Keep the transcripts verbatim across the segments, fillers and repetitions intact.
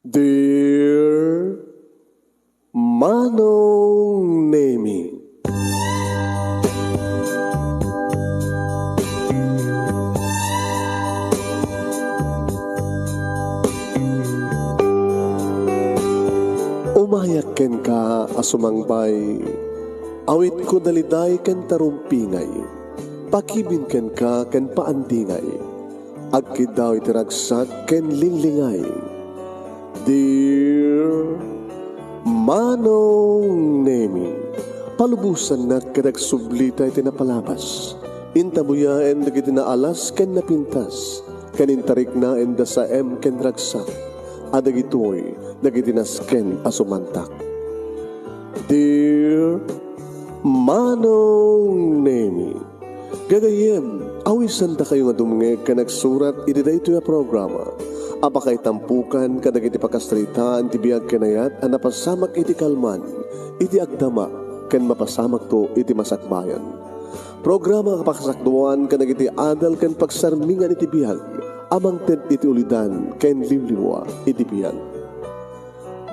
Dear Manong Nemi. Umayak kenka a sumangbay, awitko daliday ken tarumpingay, pakibin kenka ken paandingay, agkiddaw iti ragsak ken linglingay. Dear Manong Nemi, palubosannak ket agsublita iti napalabas. Intabuyaen dagiti naalas ken napintas, ken intariknaen da saem ken ragsak, a dagitoy dagiti nasken a sumantak. Dear Manong Nemi, gagayyem, awisandakayo nga dumngeg ken agsurat iti daytoy a programa a pakaitampokan kadagiti pakasaritaan ti biag ken ayat a napasamak iti kalman, iti agdama, ken mapasamakto iti masakbayan. Programa a pakasakduan kadagiti adal ken pagsarmingan iti biag a mangted iti ulidan ken liwliwa iti biag.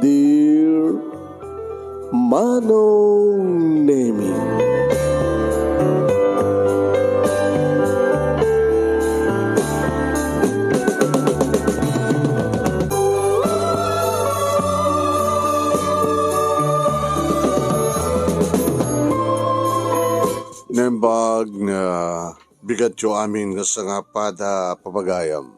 Dear Manong Nemi. Naimbag nga bigatyo amin nga sangapada, papagayam.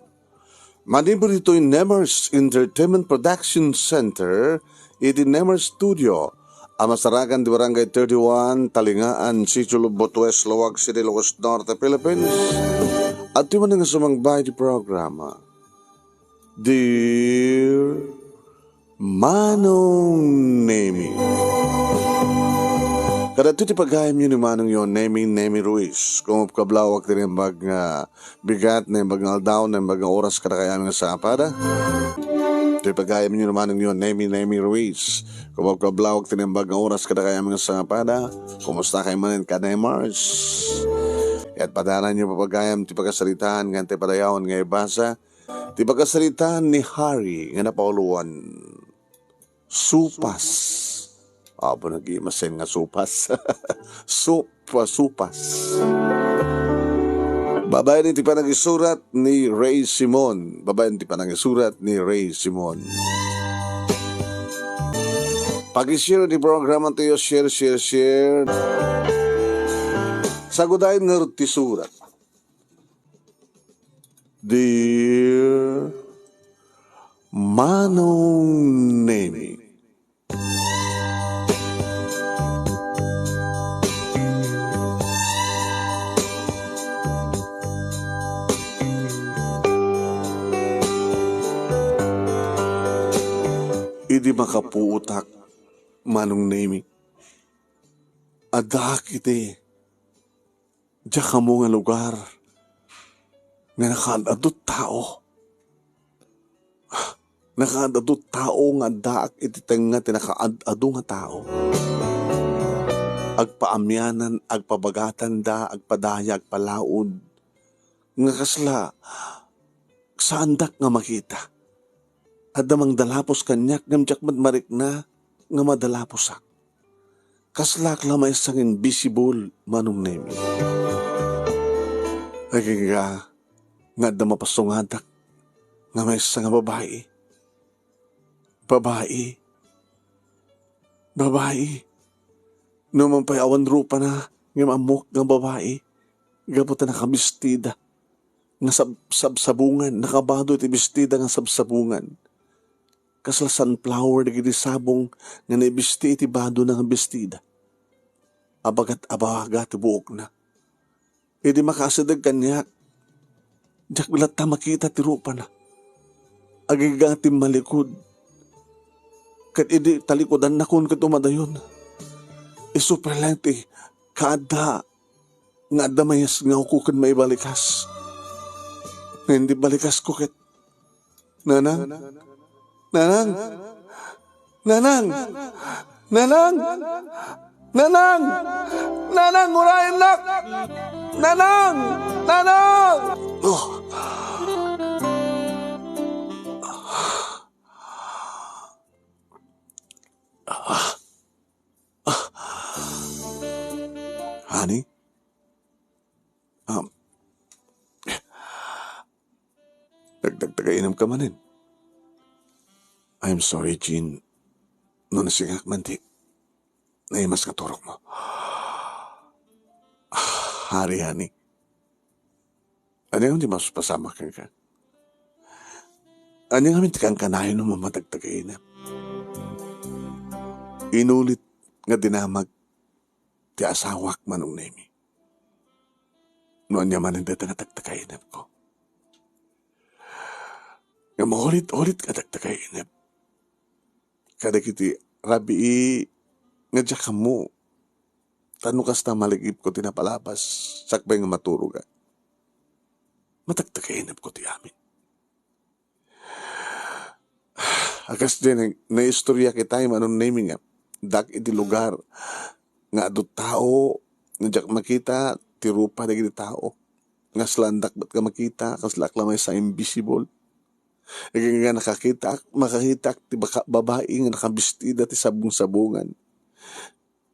Manipud ditoy Nemers Entertainment Production Center iti Nemers Studio a masarakan ti Barangay thirty-one, Talingaan, Sitio Lubot West, Laoag City, Ilocos Norte, Philippines. Adtoy manen nga sumangbay ti programa. Dear Manong Nemi. Kadagitoy ti pagayamyo ni Manongyo, Nemi, Nemi Ruiz. Kumapkablawak ti naimbag nga bigat, naimbag nga aldaw, naimbag nga oras kadakay amin nga sangapada. Ti pagayamyo ni Manongyo, Nemi, Nemi Ruiz. Kumapkablawak ti naimbag nga oras kadakay amin nga sangapada. Kumusta kayo manen, ka-Nemers? Ket padalanyo, papagayam, ti pakasaritaan nga intay padayawen nga ibasa. Ti pakasaritaan ni Harry nga napauluan, Supas. Apo, nag-imasen nga supas. Supa, supas. Babaen iti panagisurat ni Ray Simon. Babaen iti panagisurat ni Ray Simon. Pag-share ti programa tayo. Share, share, share. Sagudayen ngarud ti surat. Dear Manong Nemi. Idi makapuotak, Manong Nemi, addaak iti diak ammo nga lugar nga nakaad-adu ti tao. Nakaad-adu ti tao nga addaak iti tengnga ti nakaad-adu nga tao. Agpaamianan, agpabagatanda, agpadaya, agpalaod. Nga kasla, saandak nga makita. Adda mangdalapos kaniak, ngem diak met marikna nga madalaposak. Kaslaak la maysa nga invisible, Manong Nemi. Agingga nga adda mapasungadak nga maysa nga babai. Babai. Babai. Numan pay awan rupana, ngem ammok nga babai. Gapu ta nakabistida nga sab-, sabsabungan, nakabado iti bestida nga sabsabungan. Kasla sunflower dagiti sabong nga naibisti iti badona nga bestida. Abagat-abaga ti buokna. Idi makaasideg kaniak, diak latta makita ti rupana. Agingga ti malikod. Ket idi talikudannakon ket umadayon, isu pay laeng ti kaadda nga adda mayasngawko ken maibalikas. Ngem ti balikasko ket, Nanang? Nanang? Nanang? Nanang? Nanang? Nanang, urayennak! Nanang! Nanang! Oh. Ani? Um, nagdagdagainep ka manen. I'm sorry, Jean. No nasingak man ti naimas nga turokmo. Hari, honey. Ania ngamin ti mapasamak kenka? Ania ngamin ti kankanayon no madagdagainep? Inulit nga dinamag ti asawak, Manong Nemi. No ania manen dayta nga dagdagainepko. Nga maulit-ulit nga dagdagainep. Kadagiti rabii nga diak ammo. Ta no kasta, maligipko ti napalabas, sakbay nga maturogak. Madagdagainepko ti amin. A kas diay na-, naistoryak itay, Manong Nemi, nga addak iti lugar nga adu tao nga diak makita ti rupa dagiti tao. Nga slandak met nga makita, kasla ak la maysa invisible. Agingga nakakitaak, makakitaak ti baka-, babai nga nakabistida ti sabong-sabongan.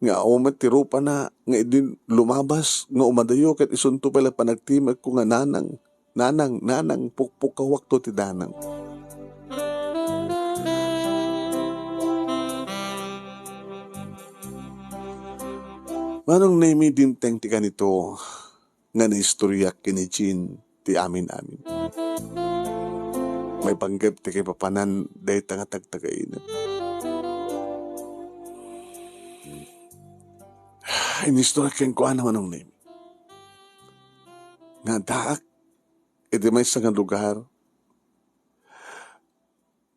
Nga awan met ti rupana, nga idi lumabas, nga umadayo ket isunto pay la panagtimekko nga, "Nanang, nanang, nanang, pukpukawakto ti danang." Manong Nemi, dimteng ti kanito nga naistoryak ken ni Jean ti amin-amin. Maipanggep ti kaipapanan dayta nga dagdagainep. Inistoryak kenkuana, Manong Nemi, nga addaak iti maysa nga lugar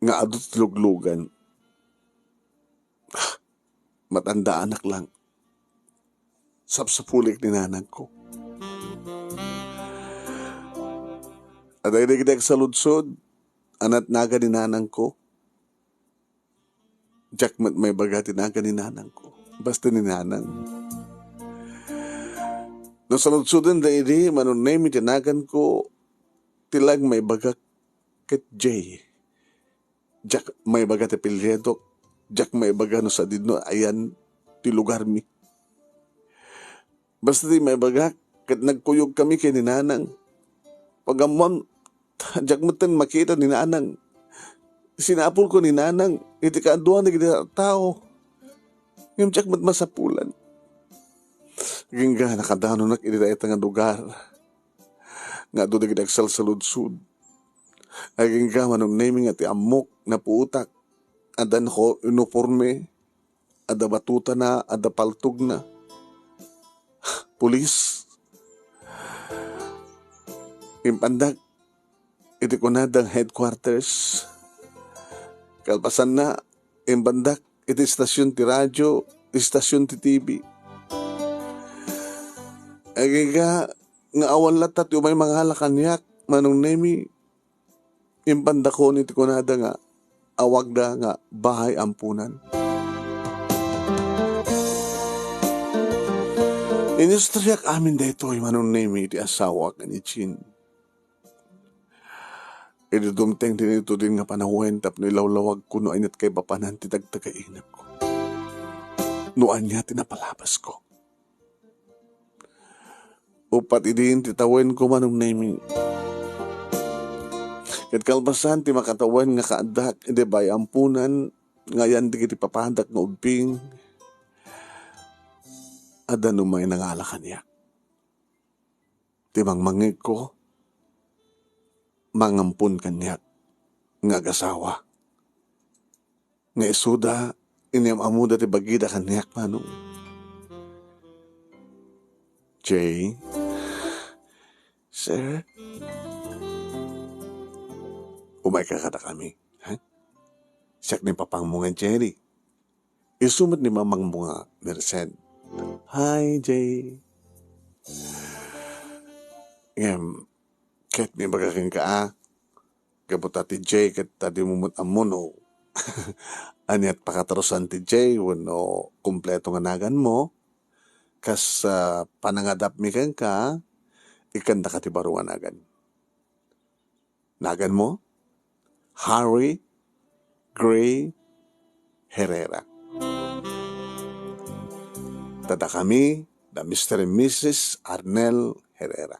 nga adu ti luglugan. Matandaanak lang. Sapsapulik ni nanangko. Adda dagiti agsaludsod a natnagan ni nanangko. Diak met maibaga ti nagan ni nanangko. Basta ni nanang. No saludsoden da idi, Manong Nemi ti naganko, ti laeng maibagak ket Jay. Diak maibaga ti apelyidok, diak maibaga no sadino ayan ti lugarmi. Basta ti maibagak, ket nagkuyogkami ken ni nanang. Pag-ammoam, diak metten makita ni nanang. Sinapulko ni nanang iti kaaduan dagiti tao. Ngem diak met masapulan. Agingga nakadanonak iti dayta nga lugar nga adu dagiti agsalsaludsod. Agingga, Manong Nemi, nga ti ammok, napuotak. Adda naka-uniporme, adda batutana, adda paltogna. Pulis. Impandak iti kunada nga headquarters. Kalpasanna, impandak iti istasyon ti radyo, istasyon ti T V. Agingga nga awan latta ti umay mangala kaniak, Manong Nemi, impandakon iti kunada nga awagda nga Bahay Ampunan. Inistoryak amin daytoy, Manong Nemi, iti asawak ken ni Jean. Idi dumteng ti naitudin nga panawen tapno ilawlawagko no aniat kaipapanan ti dagdagainepko. No ania ti napalabasko. Uppat idin ti tawenko, Manong Nemi. Ket kalpasan ti makatawen nga kaaddak idi Bahay Ampunan nga ayan dagiti papadak nga ubbing, adda no umay nangala kaniak. Ti mangmangngegko, mangampon kaniak nga agasawa. Nga isuda, inyam-ammoda ti bagida kaniak, Manong. Jay? Sir? Umayka kadakami, ha? Siak ni papangmo nga Jerry. Isu met ni mamangmo nga Merced. Hi, Jay. Ngem, ket ni baga kenka, a, gapu ta ti Jay ket ta dimo met ammo no aniat pakatarusan ti Jay wenno kompleto nga naganmo, kas, ah, panangadapmi kenka, ikkandaka ti baro nga nagan. Naganmo? Harry Gray Herrera. Ta dakami, da Mister and Missus Arnel Herrera.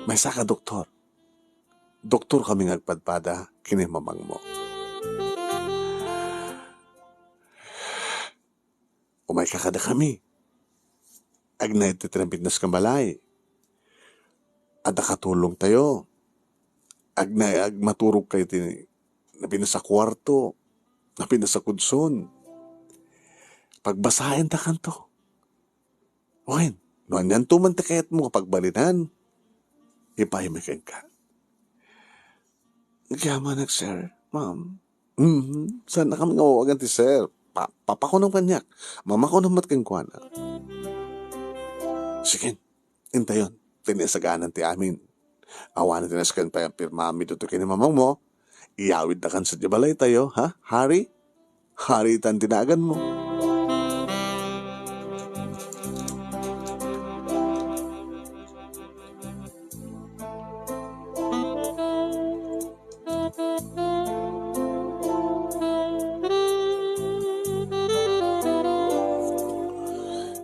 Maysaka, doktor. Doktor kami nga agpadpada ken ni mamangmo. Umayka kadakami. Agna iti napintas nga balay. Adda katulongtayo. Agna, agmaturogkayo iti napintas a kuarto, napintas a kudson. Pagbasaentakanto. Wen, no anianto man ti kayatmo nga pagbalinan, ipaaymi kenka. Agyamanak, sir, ma'am. Mm, saan a kami nga awagan ti sir? Pa-, papakunam kaniak. Mamakunam met kenkuana. Sige, intayon. Ti naisaganan ti amin. Awan ti nasken pay a pirmami ditoy ken ni mamangmo. Iyawiddakan sadiay balaytayo, ha? Hari? Hari itan ti naganmo.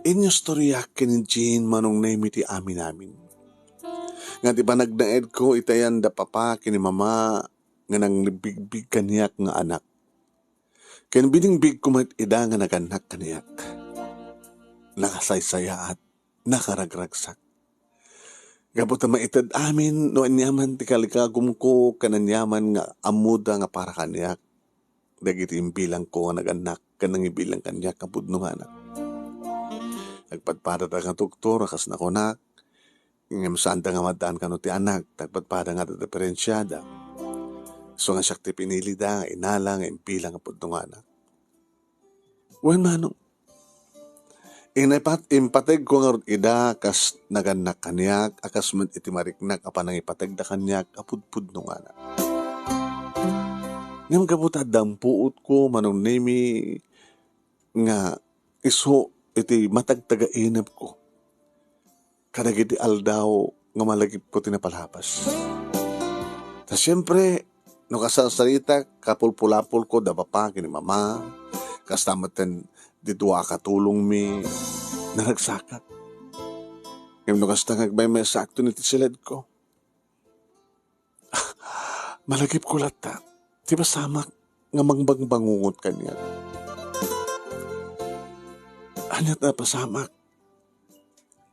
Inistoryak ken ni Jean, Manong Nemi, ti amin-amin. Nga ti panagnaedko iti ayan da papa ken ni mama nga nangbigbig kaniak nga anak. Ken biningbigko met ida nga nagannak kaniak. Nakasaysayaat, nakaragragsak. Gapu ta maited amin no aniaman ti kalikagumko ken aniaman nga ammoda nga para kaniak dagiti imbilangko nga nagannak ken nangibilang kaniak nga pudno nga anak. Nagpadpadada nga doktor a kas nakunak, ngem saanda nga maddaan kano ti anak, nagpadpada nga adda diperensiada. Isu nga siak ti pinilida nga inala nga imbilang nga pudno nga anak. Wen, manong, inaypat-, impategko ngarud ida kas nagannak kaniak, a kas met iti mariknak a panangipategda kaniak a pudpudno nga anak. Ngem gapu ta adda ampuotko, Manong Nemi, nga isu iti matagtagainepko kadagiti aldaw nga malagipko ti napalabas. Ta siempre, no kasarsaritak, kapulpulapolko da papa ken ni mama, kasta metten ti dua a katulongmi, naragsakak. Ngem no kasta nga agmaymaysaakton iti siledko, malagipko latta ti pasamak nga mangbangbangungot kaniak. Ania ti napasamak?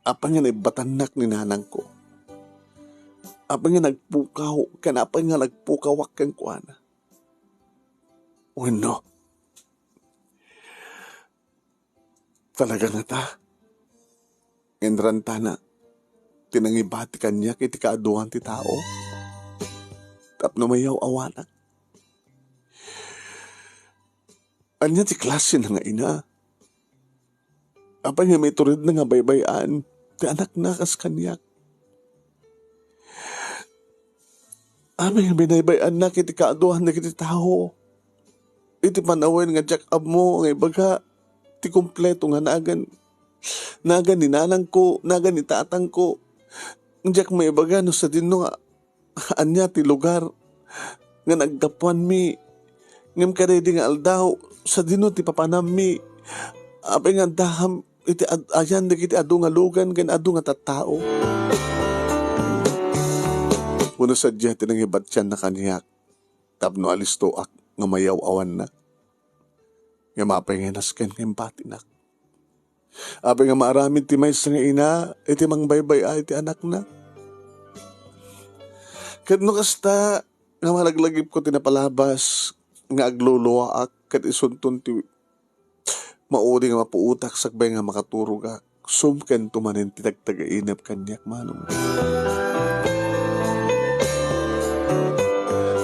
Apay nga naibbatannak ni nanangko? Apay nga nagpukaw ken apay nga nagpukawak kenkuana? Wenno, talaga ngata, inrantana ti nangibati kaniak iti kaaduan ti tao tapno mayaw-awanak. Ania ti klasina nga ina? Apay nga maituredna nga baybay-an ti anakna kas kaniak? Apay nga binaybay-annak iti kaaduan dagiti tao? Iti panawen nga diak ammo nga ibaga ti kompleto nga nagan, nagan ni nanangko, nagan ni tatangko. Diak maibaga no sadino nga ania ti lugar nga naggapuanmi. Ngem kadaydi nga aldaw, sadino ti papanammi? Apay nga addakam iti ad-, ayan dagiti adu nga lugan ken adu nga tattao? Wenno sadiay ti nangibatianna kaniak tapno alistoak nga mayaw-awanna? Ngem apay nga nasken nga imbatinak? Apay nga maaramid ti maysa nga ina iti mangbaybay-ay ti anakna? Ket no kasta nga malaglagipko ti napalabas nga agluluwaak ket isunton ti maudi nga mapuotak sakbay nga makaturogak, sumkento manen ti tagtagainep kaniak, manong.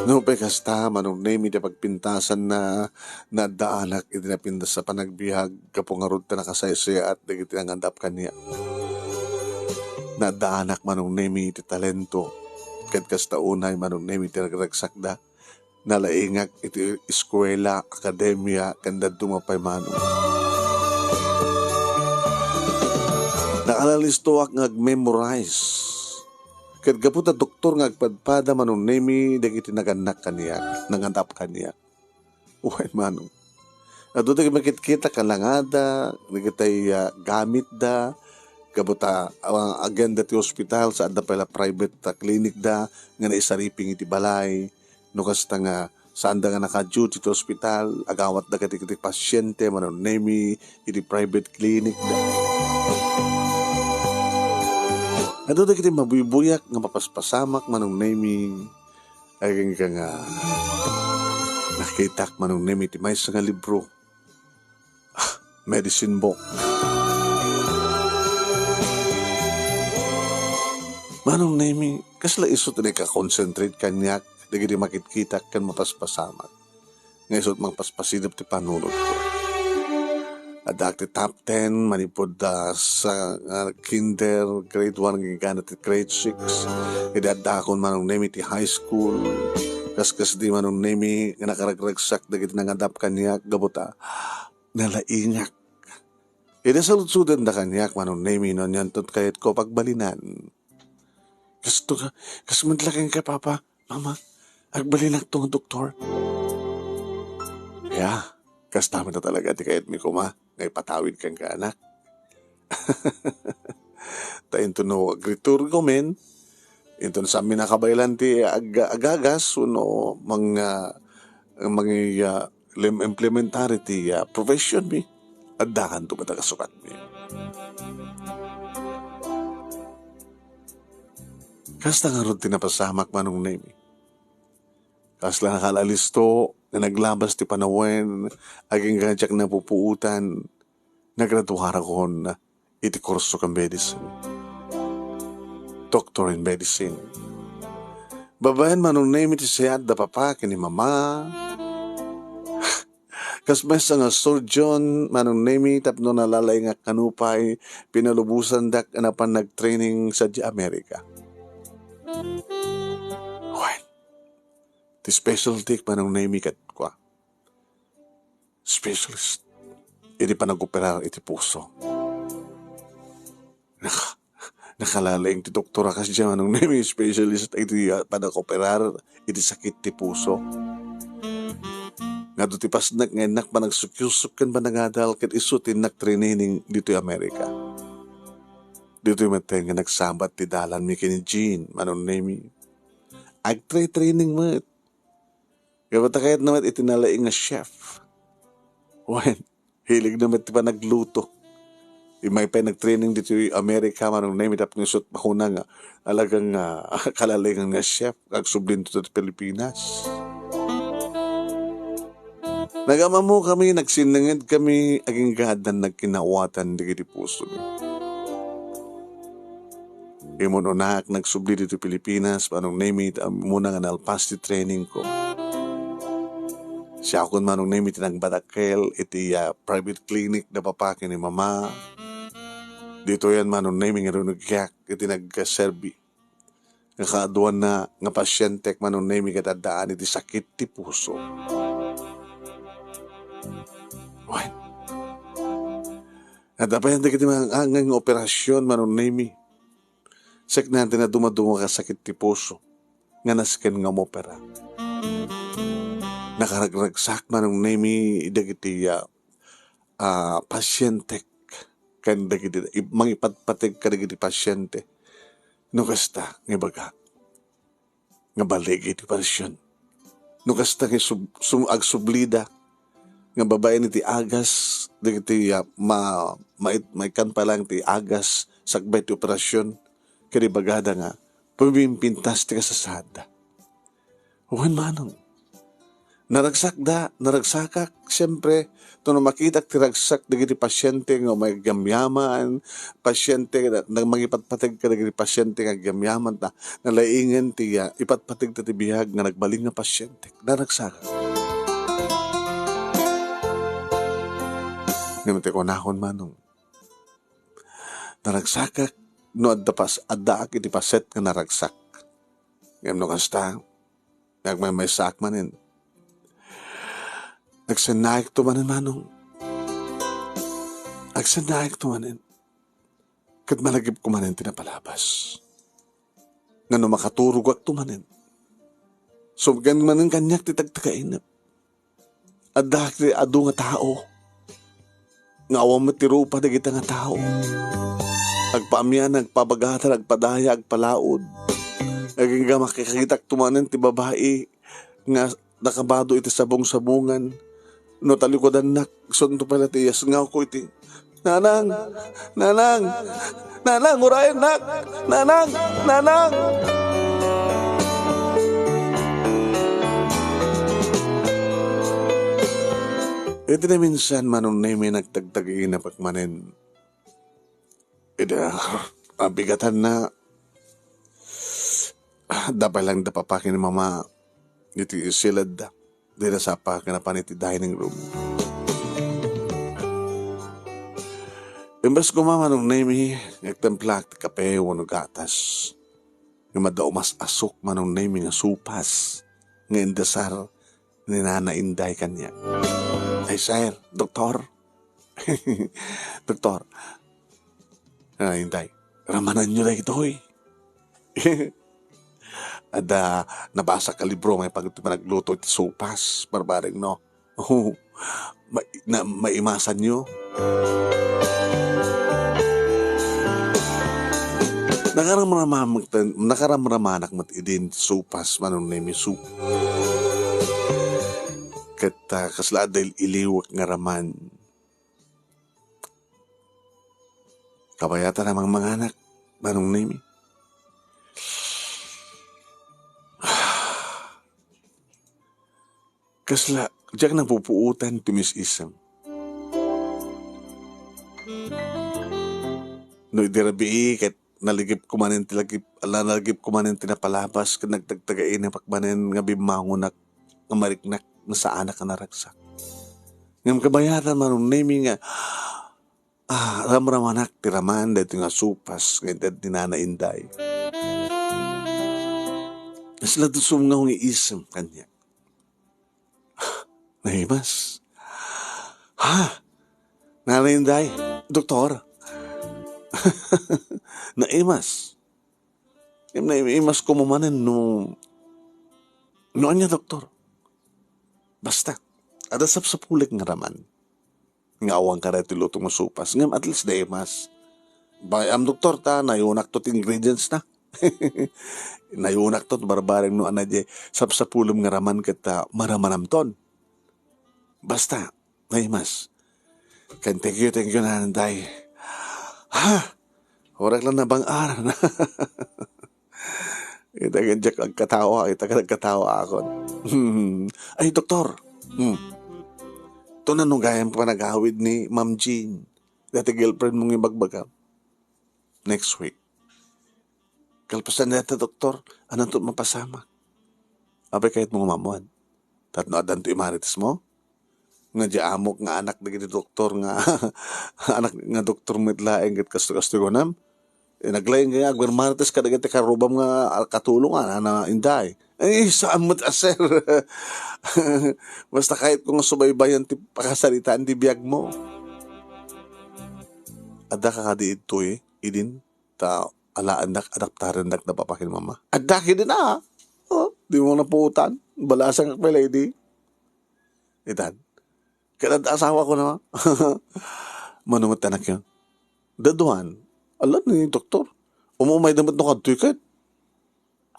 Nupay kasta, Manong Nemi, ti pagpintasanna, naaddaanak iti napintas a panagbiag gapu ngarud ta nakasaysayaat dagiti nangadap kaniak. Naaddaanak, Manong Nemi, iti talento. Ket kasta unay, Manong Nemi, ti ragragsakda. Nalaingak iti eskuela, akademia, ken dadduma pay, manong. Nakalalistoak nga ag-memorize. Ket gapu ta doktor nga agpadpada, Manong Nemi, dagiti nagannak kaniak, nangadap kaniak. Wen, manong. Adu dagiti makitkitak a langada, dagiti, ah, gamitda, gapu ta, ah, agenda ti ospital, saanda pay la private, ah, clinic da nga naisariping iti balay. No kasta nga, saanda nga naka-duty iti ospital, agawatda kadagiti pasiente, Manong Nemi, iti private clinic da. Adu dagiti mabuybuyat nga mapaspasamak, Manong Nemi. Agingga nga nakitak, Manong Nemi, ti maysa nga libro. Ah, medicine book. Manong Nemi, kasla isu ti nagka-concentrate kaniak dagiti makitkitak ken mapaspasamak. Nga isut' mangpaspasidep ti panunotko. Addaak ti top ten manipud, ah, sa, ah, kinder, grade one, agingga ti grade six. Idi addaakon, Manong Nemi, ti high school. Kaskasdi, Manong Nemi, nga nakaragragsak dagiti nangadap kaniak, gapu ta nalaingak. Idi saludsodenda kaniak, Manong Nemi, no anianto ti kayatko pagbalinan. Kasto ka, kas met la kenka, Papa, Mama, agbalinakto nga doktor. Ya, kasta met a talaga ti kayatmi koma nga ipatawid kenka, anak. Ta inton no agriturgo men, inton saanmi nakabaelan ti ag-, agagas wenno mang-, ah, mangi-, ah, lem-, implementar iti, ah, professionmi, addakanto met a kasukatmi. Kasta ngarud ti napasamak, Manong Nemi. Kasla nakaalalisto nga naglabas ti panawen, agingga diak napupuotan, nagraduarakon iti kurso ken medicine. Doctor in medicine. Babaen, Manong Nemi, ti sayaat da papa ken ni mama. Kas maysa nga surgeon, Manong Nemi, tapno nalalaingak kano pay, pinalubosandak a napan nagtraining sadiay Amerika. Wen, ti specialty, Manong Nemi, ket kua, specialist iti panag-operar iti puso. Naka-, nakalalaing ti doktor a kasdiay, Manong Nemi, specialist iti, ah, panag-operar iti sakit ti puso. Nga adu ti pasnek nga innak panagsukyusok ken panagadal ket isu ti innak training ditoy Amerika. Ditoy met nga nagsabat ti dalanmi ken ni Jean, Manong Nemi. Agtra-training met. Gapu ta kayatna met iti nalaing nga chef. Wen, hiligna met ti panagluto. Immay pay nagtraining ditoy Amerika, Manong Nemi, tapno isut' makuna nga alagang, ah, kalalaingan nga chef nga agsublinto ti Pilipinas. Nagam-ammokami, nagsinnangedkami, agingga addan nagkinaawatan dagiti pusomi. Imun-unak, nagsubli ditoy Pilipinas, Manong Nemi, ta ammona nga nalpas ti trainingko. Siakon, Manong Nemi, ti nagmadakkel iti, ah, private clinic da papa ken ni mama. Ditoyen, Manong Nemi, nga rinugyak iti nagserbi. Nga kaaduanna nga pasientek, Manong Nemi, ket addaan iti sakit ti puso. Wen, adda pay dagiti mga angay nga operasyon, Manong Nemi. Saknaan ti nadumaduma nga sakit ti puso nga nasken nga umopera. Nakaragragsak, Manong Nemi, dagiti, ah, ah, pasientek ken dagiti ip-, mangipatpateg kadagiti pasiente. No kasta nga ibaga, nga baligi ti operasyon. No kasta nga sub-, sum-, agsublida nga babaen iti agas, dagiti, ah, ma-, mait-, maikkan pa lang ti agas sakbay ti operasyon, ket ibagada nga pumimpintas ti kasasaadda. Wen, Manong. Naragsakda, naragsakak, siempre, no makitak ti ragsak dagiti pasiente nga umayagyaman, pasiente nga, nga mangipatpateg kadagiti pasiente nga agyamyaman ta, nalaingen ti, ah, ipatpateg ta ti biag nga nagbalin nga pasiente. Naragsakak. Ngem ti kunakon, Manong, naragsakak no adda pas-, addaak iti paset nga naragsak. Ngem no kasta, agmaymaysaak manen. Agsennaekto manen, Manong. Agsennaekto manen. Ket malagipko manen ti napalabas. Nga no makaturogakto manen, subgan manen kaniak ti tagtagainep. Adda ti adu nga tao nga awan met ti rupa dagita nga tao. Agpaamian, agpabagatan, agpadaya, agpalaod. Agingga makikagitak tumanen ti babai nga nakabado iti sabong-sabongan. No talikudannak, isunto pay la ti iyasngawko iti, "Nanang! Nanang! Nanang, urayennak! Nanang! Nanang!" Iti naminsan, Manong Nemi, nagtagtaginapak manen. Ida, abigatanna. Adda pay lang da papa ken ni mama iti siledda. Dida sapa ken napan iti dining room. Imbes koma, Manong Nemi, nga agtimplak ti kape wenno gatas. Ngem adda umas-asok, Manong Nemi, nga sopas nga indesar ni Nana Inday kaniak. "Ay, sir, doktor." "Doktor, ah, Inday, ramananyo daytoy." Adda nabasak a libro maipapan ti panagluto iti sopas, barbareng, no? Oh, ma-, na-, maimasanyo. Nakaramramanak, nakaramramanak met idin ti sopas, Manong Nemi, su-, ket, ah, kasla adda il-iliwek nga raman. Kabayatan a mangmanganak, Manong Nemi. Kasla, diak napupuotan ti mis-isem. No idi rabii, ket naligipko manen ti lagip, ala, naligipko manen ti napalabas, ket nagtagtagainapak manen nga bimmangonak nga mariknak nga saanak a naragsak. Ngem kabayatan, Manong Nemi, nga, ah, ramramanak ti raman daytoy nga sopas nga inted ni Nana Inday. Kasla dusungaw nga isem kaniak. Naimas. Ha? Nana Inday, doktor. Naimas. Ngem naimasko manen no, no ania, doktor. Basta, adda sapsapulek nga raman nga awan kada ti luto nga sopas. Ngem at least naimas. Bay-am, doktor, ta nayonakto ti ingredients na. Nayonakto ti barbareng no ania diay sapsapulem nga raman ket, ah, maramanamton. Basta, naimas. Ken thank you, thank you, Nanay Inday. Ha? Uray lang nabang-aran. Ita ket diak agkatawa, ita ket agkatawa akon. Hmm. Ay, doktor. Hmm. Ito na no gayam panagawid ni Ma'am Jean. Dati girlfriend mong ibagbagam. Next week. Kalpasan dayta, doktor, ananto mapasamak? Apay kayatmo nga maammoan? Tapno addanto imarites mo? Nga di amok nga anak dagiti doktor nga, anak nga doktor met laeng ket kasto-kasto kunam? Eh, naglaing nga agmarmarites kadagiti karrubam nga katulong, Nana Inday. Eh, saan met a, sir? Basta kayatko nga subaybayan ti pakasaritaan ti biagmo. Adda ka kadi idtoy, idin? Ta alaennak, adaptarennak da papa ken mama. Adda kadi na. Oh, dimo napuotan. Balasangak pay la idi. Itan. Ket adda asawako na. Mano met ti anakyo? Daduan. Ala ni doktor. Umumayda met no kadtoy ket.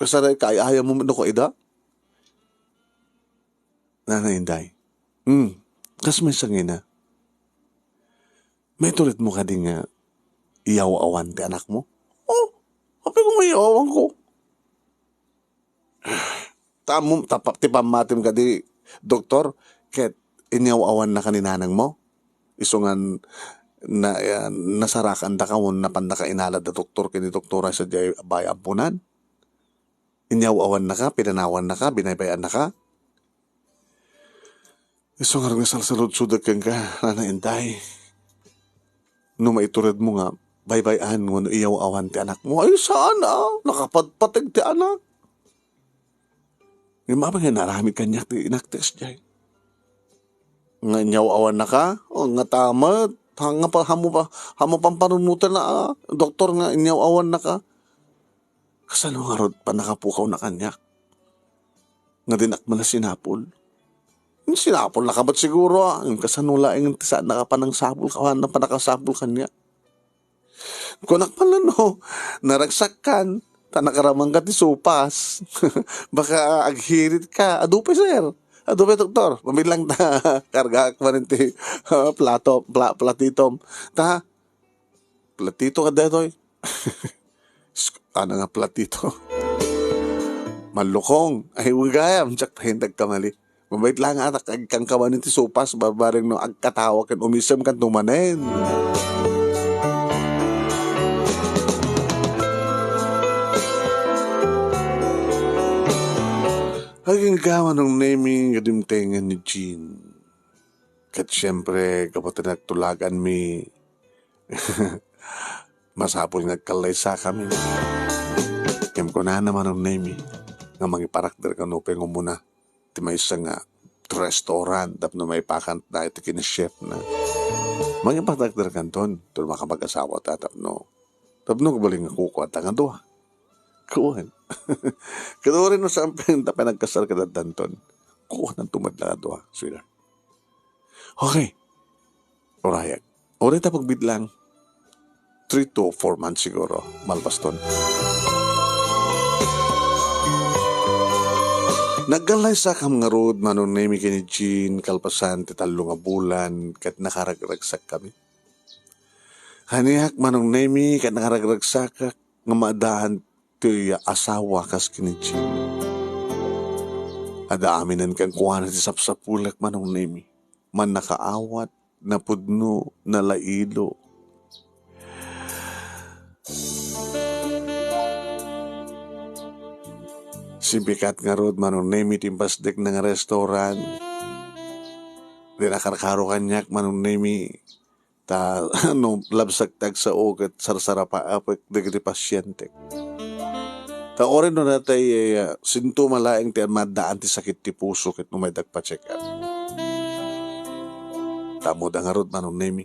Kasano kaay-ayam mo met no kaida? Nana Inday. Hmm. Kas may sangina. Maitured mo kadi nga iyaw-awan ti anakmo? Oh, apay ko nga iyaw-awan ko? Tammo, tapa-, ti pammatim kadi, doktor, ket inyawawannaka ni nanangmo? Isu ngan na, ah, nasarakandaka wenno napannaka inalad da doktor ken ni doktora sadiay bay-ampunan? Inyawawannaka, pinanawannaka, binaybay-annaka? Isu ngarud nga salsaludsodek kenka, Nana Inday. No maituredmo nga baybay-an wenno iyaw-awan ti anakmo, ay saan a, nakapadpateg ti anak. Ngem apay nga naaramid kaniak ti inak ti kasdiay? Nga inyaw-awannaka? O, nga ta met? Ha, nga pa, hamo pa, hamo pampanunoten a doktor nga inyaw-awannaka? Kasano ngarud pannakapukawna kaniak? Nga dinak met la sinapul. Sinapol na ka met siguro, ah. Yung kasano laeng ti saan nakapanang sapol ka, na panakasapol kanya. Kunak man no, naragsakkan, ta nakaramang ka ti supas. Baka aghirit ka. Adu pay, sir. Adu pay, doktor. Mabilang ta, kargaak man ti, ah, plato, pla-, platitom. Ta, platito ka detoy. Ano nga platito? Malukong. Ay, ugayam. Diak pay nagkamali. Mabait lang atak, agkangkaman iti supas, barbareng no agkatawa ken umisem kan tumanen. Agingga Manong Nemi nga dimtengen ni Jean. Ket siempre, gapu ta nagtulaganmi, masapul nga agkallaysakami. Ngem kunana Manong Nemi nga mangiparakder kano pay nga umuna ti maysa nga restaurant tapno maipakan ta iti ken ni chef na. Mangiparakder kanton, ket makapag-asawa ta tapno, tapno kabalin nga kukuanta nga dua. Kuan. Ket uray no saan pay ta panagkasar kadagdanton, kukuananto met la nga dua, sweetheart. Okay. Urayak. Uray ta pagbitlang, three to four months siguro, malpaston. Nagkallaysakam ngarud, Manong Nemi, ken ni Jean, kalpasan ti tallo nga bulan, ket nakaragragsakkami. Kaniak, Manong Nemi, ket nakaragragsakak nga maadaan ti asawa kas ken ni Jean. Adda aminen kenkuana ti sapsapulek, Manong Nemi. Mannakaawat, napudno, nalailo. Simpikat ngarud, Manong Nemi, ti impasdekna nga restaurant. Di nakarkaro kaniak, Manong Nemi. Ta, no, labsak ti agsao ket sarsarapaapek dagiti pasientek. Ta uray no natay, eh, sintoma laeng ti maaddaan ti sakit ti puso ket umay dagpa-check up. Ta ammoda ngarud, Manong Nemi,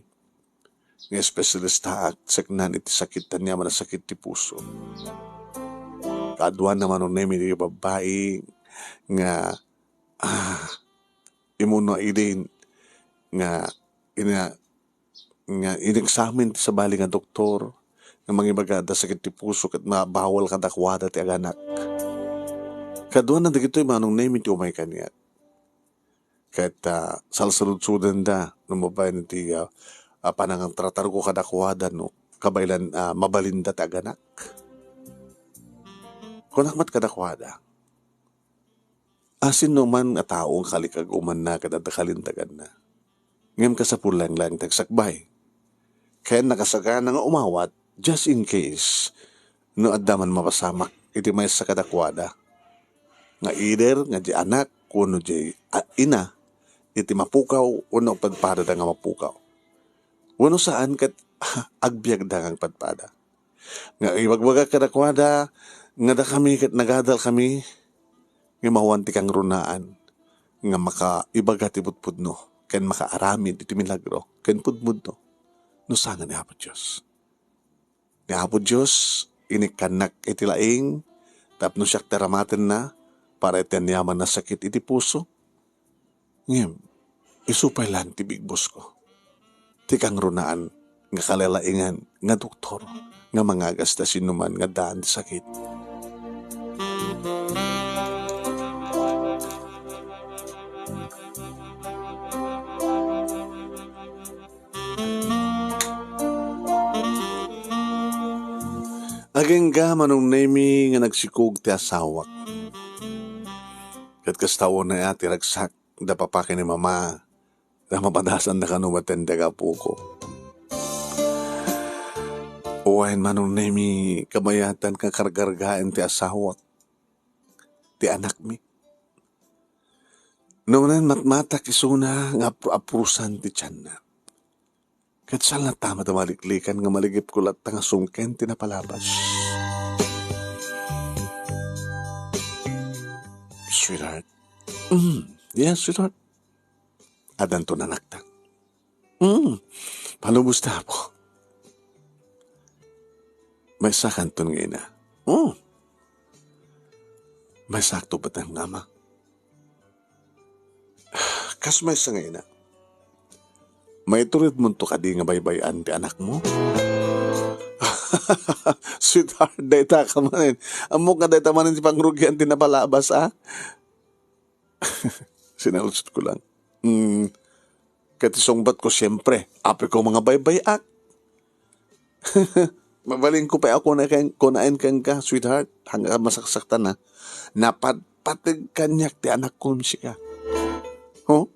nga espesialistaak saknaan iti sakit, aniaman a sakit ti puso. Kaaduanna, Manong Nemi, dagiti babbai nga, ah, immuno idin nga ina-, nga ineksamen ti sabali nga doktor nga mangibaga adda sakit ti puso ket mabawal kadakuada ti aganak. Kaaduanna dagitoy, Manong Nemi, ti umay kaniak. Ket, ah, salsaludsodenda no mabain iti, ah, ah, panangitratarko kadakuada no kabaelan, ah, mabalinda ti aganak. Kunak met kadakuada, "Asinoman a tao nga kalikag-umanna ket adda kalinteganna, ngem kasapul laeng ti agsakbay. Ken nakasagana nga umawat, just in case, no adda man mapasamak iti maysa kadakuada, nga either nga diay anak wenno diay, a, ina, iti mapukaw wenno padpadada nga mapukaw. Wenno saan ket agbiagda nga agpadpada." Nga ibagbagak kadakuada nga dakami ket nagadalkami nga mawan ti kangrunaan nga makaibaga ti pudpudno ken makaaramid iti milagro ken pudpudno no saan nga ni Apo Dios. Ni Apo Dios inikkannak iti laing tapno siak ti aramatenna para iti aniaman a sakit iti puso. Ngem isu pay laeng ti bigbosko, ti kangrunaan nga kalalaingan nga doktor nga mangagas ti asinoman nga addaan ti sakit. Agingga Manong Nemi nga nagsikog ti asawak. Ket kasta unay a ti ragsak da papa ken ni mama, ta mapadasanda kano maten ti agapoko. Wen, Manong Nemi, kabayatan nga karkargaen ti asawak, ti anakmi. No manen matmatak isuna nga apro-aprosan ti tianna. Ket saan latta met a maliklikan nga maligipko latta nga sungken ti napalabas. Sweetheart. Mm, yes, sweetheart. Addanto nanakta. Mm, palubos ta, Apo. Maysakanton nga ina. Mm. Maysakto met nga ama. Kas maysa nga ina, maituredmonto kadi nga baybay-an ti anakmo? Sweetheart, dayta ka manen. Ammok nga dayta manen ti pangrugian ti napalabas, a? Sinaludsodko lang. Hmm, ket ti sungbatko, siempre, apay ko nga baybay-ak. Mabalinko pay a kunaen ken-, kunaen kenka, sweetheart, haan ka masaksaktan, a. Napatpateg kaniak ti anakko ngem sika. Ho?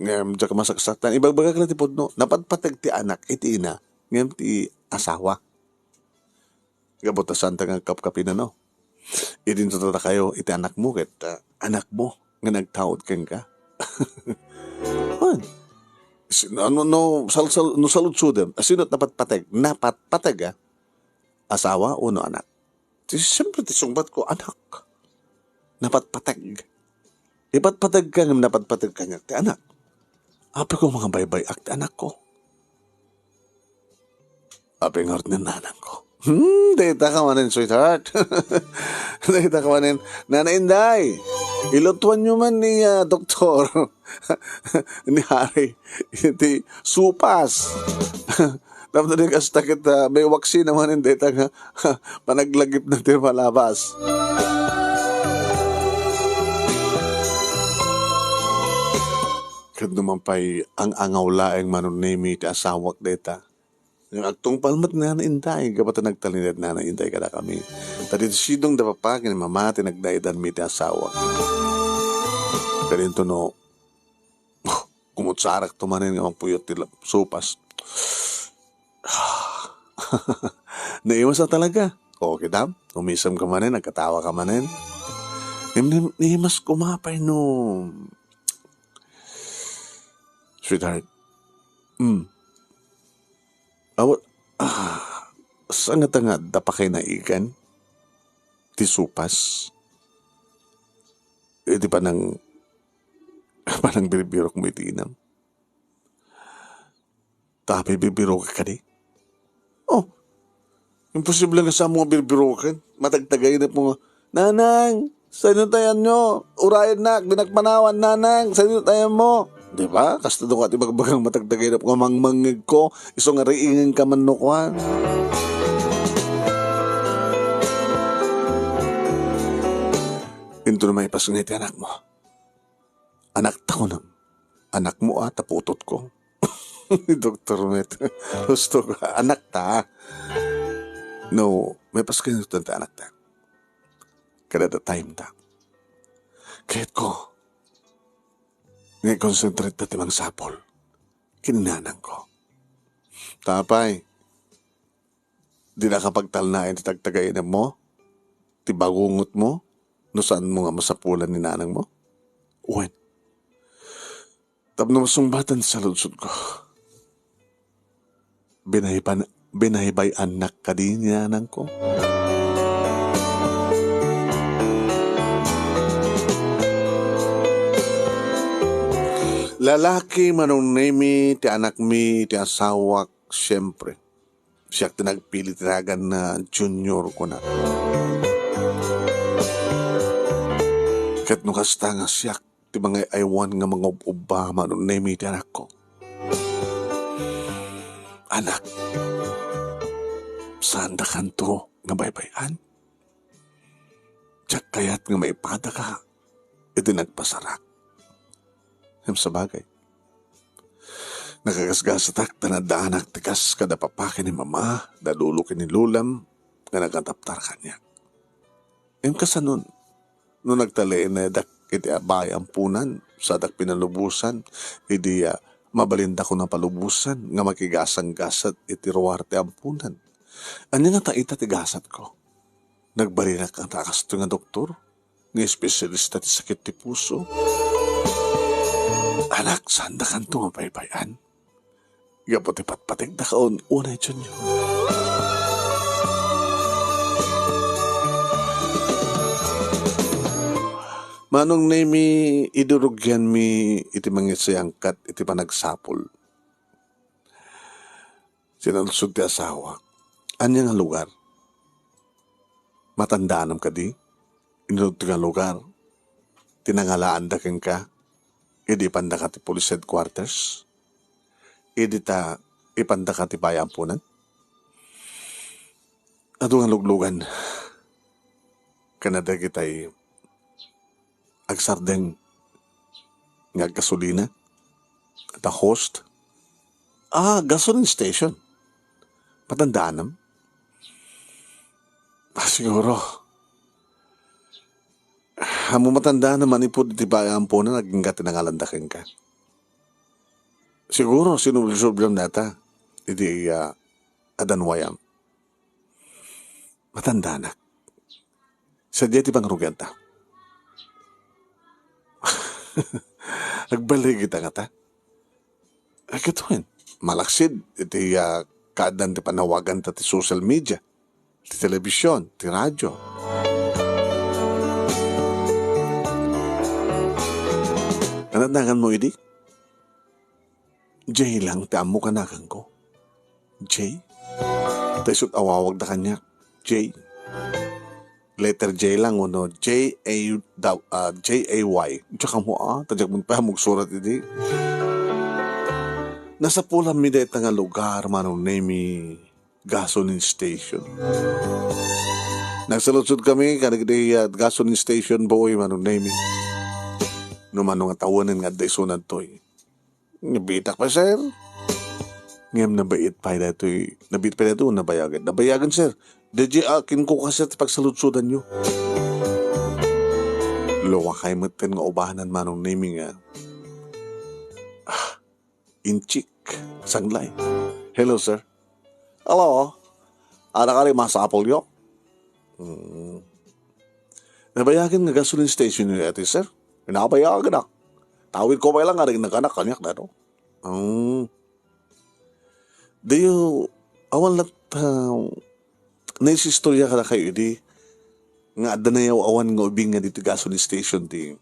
Ngem diak masaksaktan. Ibagbagak la ti pudno. Napatpateg ti anak iti ina, ngem ti asawa. Gapu ta saanta nga agkapkapinano. Idinto dakayo iti anakmo ket, ah, anakmo nga nagtaud kenka. Wen, si-, no, no, no, sal-, sal-, no saludsodem, sino ti napatpateg? Napatpateg, ah? Asawa wenno anak? Ti, siyempre, ti sungbatko, anak. Napatpateg. Ipatpateg ka ngem napatpateg kaniak ti anak. Apay ko nga baybay-ak ti anakko? Apay ngarud ni nanangko? Hmm, dayta ka manen, sweetheart. Dayta ka manen, Nana Inday. Ilutuanyo man ni, ah, doktor, ni Harry, iti supas. Tapno di kasta ket, ah, may waksina manen dayta nga panaglagipna ti malabas. Ket no man pay ang-angaw laeng, Manong Nemi, ti asawak dayta. Ngem agtungpal met ni Nana Inday, gapu ta nagtalinaed ni Nana Inday kadakami. Ta ditoy sidong da papa ken mama ti nagnaedanmi ti asawa. Kadinto no, kumutsarakto manen nga mangpuyot ti la-, supas. Naimas a talaga. O, kita, umisem ka manen, nagkatawa ka manen. Ngem ni-, naimas koma pay no, sweetheart. Hmm. Awa, ah, saan ngata nga adda pakainaigan ti supas? Iti panang-, panangbirbirokmo iti inam. Ta apay birbirokek kadi? Oh, imposible nga saanmo nga birbiroken. Matagtagainepmo nga, "Nanang, sainot ayanyo? Urayennak, dinak panawan, Nanang, sainot ayanmo?" Di ba? Kasta do nga ti bagbagang matagtagainep nga mangmangngegko, isu nga riingenka man no kuan. Inton maipas nga iti anakmo. Anakta, kunam. Anakmo a, ta putotko. Doktor met. Husto ka, anakta. No, maipas kaniak ti anakta. Kada da time ta. Kayatko nga i-concentrate ta ti mangsapul ken nanangko. Ta apay, dinaka pagtalnaen ti tagtagainepmo, ti bagungotmo, no saanmo nga masapulan ni nanangmo? Wen, tapno masungbatan ti saludsodko, binahiban-, binahibayannak kadi ni nanangko? Lalaki, Manong Nemi, ti anakmi, ti asawak, siempre. Siak ti nagpili ti naganna Junior, kuna. Ket no kasta nga siak ti mangay-aywan nga mangub-ubba, Manong Nemi, ti anakko. Anak, saandakanto nga baybay-an? Diak kayat nga maipadaka iti nagpasarak. Ngem sabagay, nakagasgasatak ta naddaanak ti kas kada papa ken ni mama, da lolo ken ni lolam nga nagataptar kaniak. Ngem kasanon, no nagtalinaedak iti abay ampunan, sadak pinalubosan, idi, ah, mabalindakon a palubosan nga makigasanggasat iti ruar ti ampunan. Ania ngata ita ti gasatko? Nagbalinak ngata a kastoy nga doktor nga espesyalista ti sakit ti puso? Anak, saandakanto nga baybay-an? Gapu ti patpategdaka un-, unay, Junior. Manong Nemi, idurugianmi iti mangisayangkat iti panagsapul. Sinaludsod ti asawa, "Ania nga lugar? Matandaanam kadi? Inunot nga lugar ti nangalaanda kenka?" idi ipandaka ti police headquarters, idi ta ipandaka ti bayaampunan. Adu nga luglugan ken dagitay agsardeng nga aggasolina, the host, ah, gasoline station. Matandaanam? Ah, siguro. Ammo matandaanam manipud iti bayaampunan, agingga ti nangalanda kenka. Siguro, sinubli-subli dayta, idi, ah, adanwayam. Matandaanak. Sadiay ti pangrugenta. Agballigita ngata. Ay, kitaen. Malaksid iti, ah, kaaddan ti panawaganta ti social media, ti television, ti radio. Ania ti naganmo idi? Jay lang ti ammok a naganko. Jay? Ta isut' awawagda kaniak, Jay. Letter J lang wenno J A, ah, J A Y. Diak ammo, ah, ta diak met pay ammok surat idi. Nasapulanmi dayta nga lugar, Manong Nemy, gasoline station. Nagsaludsodkami kadagiti, ah, gasoline station boy, Manong Nemy. No mano nga tawen nga adda isuna ditoy. Nabiitak pay, sir. Ngem nabiit pay daytoy, nabiit pay daytoy, nabayagen. Nabayagen, sir. Daydiay a kenkuka, sir, ti pagsaludsodanyo. Lumakay metten nga ubanan, Manong Nemy, nga, ah, inchik, sanglay. Hello, sir. Hello. Adda kadi masapulyo? Hmm. Nabayagen nga gasoline station daytoy, sir? Nabayagenak. Tawidko pay lang nga nagnagan kaniak daytoy. Hmm. Diyo, awan latta, ah, naisistorya kadakayo idi nga adda nayaw-awan nga ubing nga ditoy gasoline station ti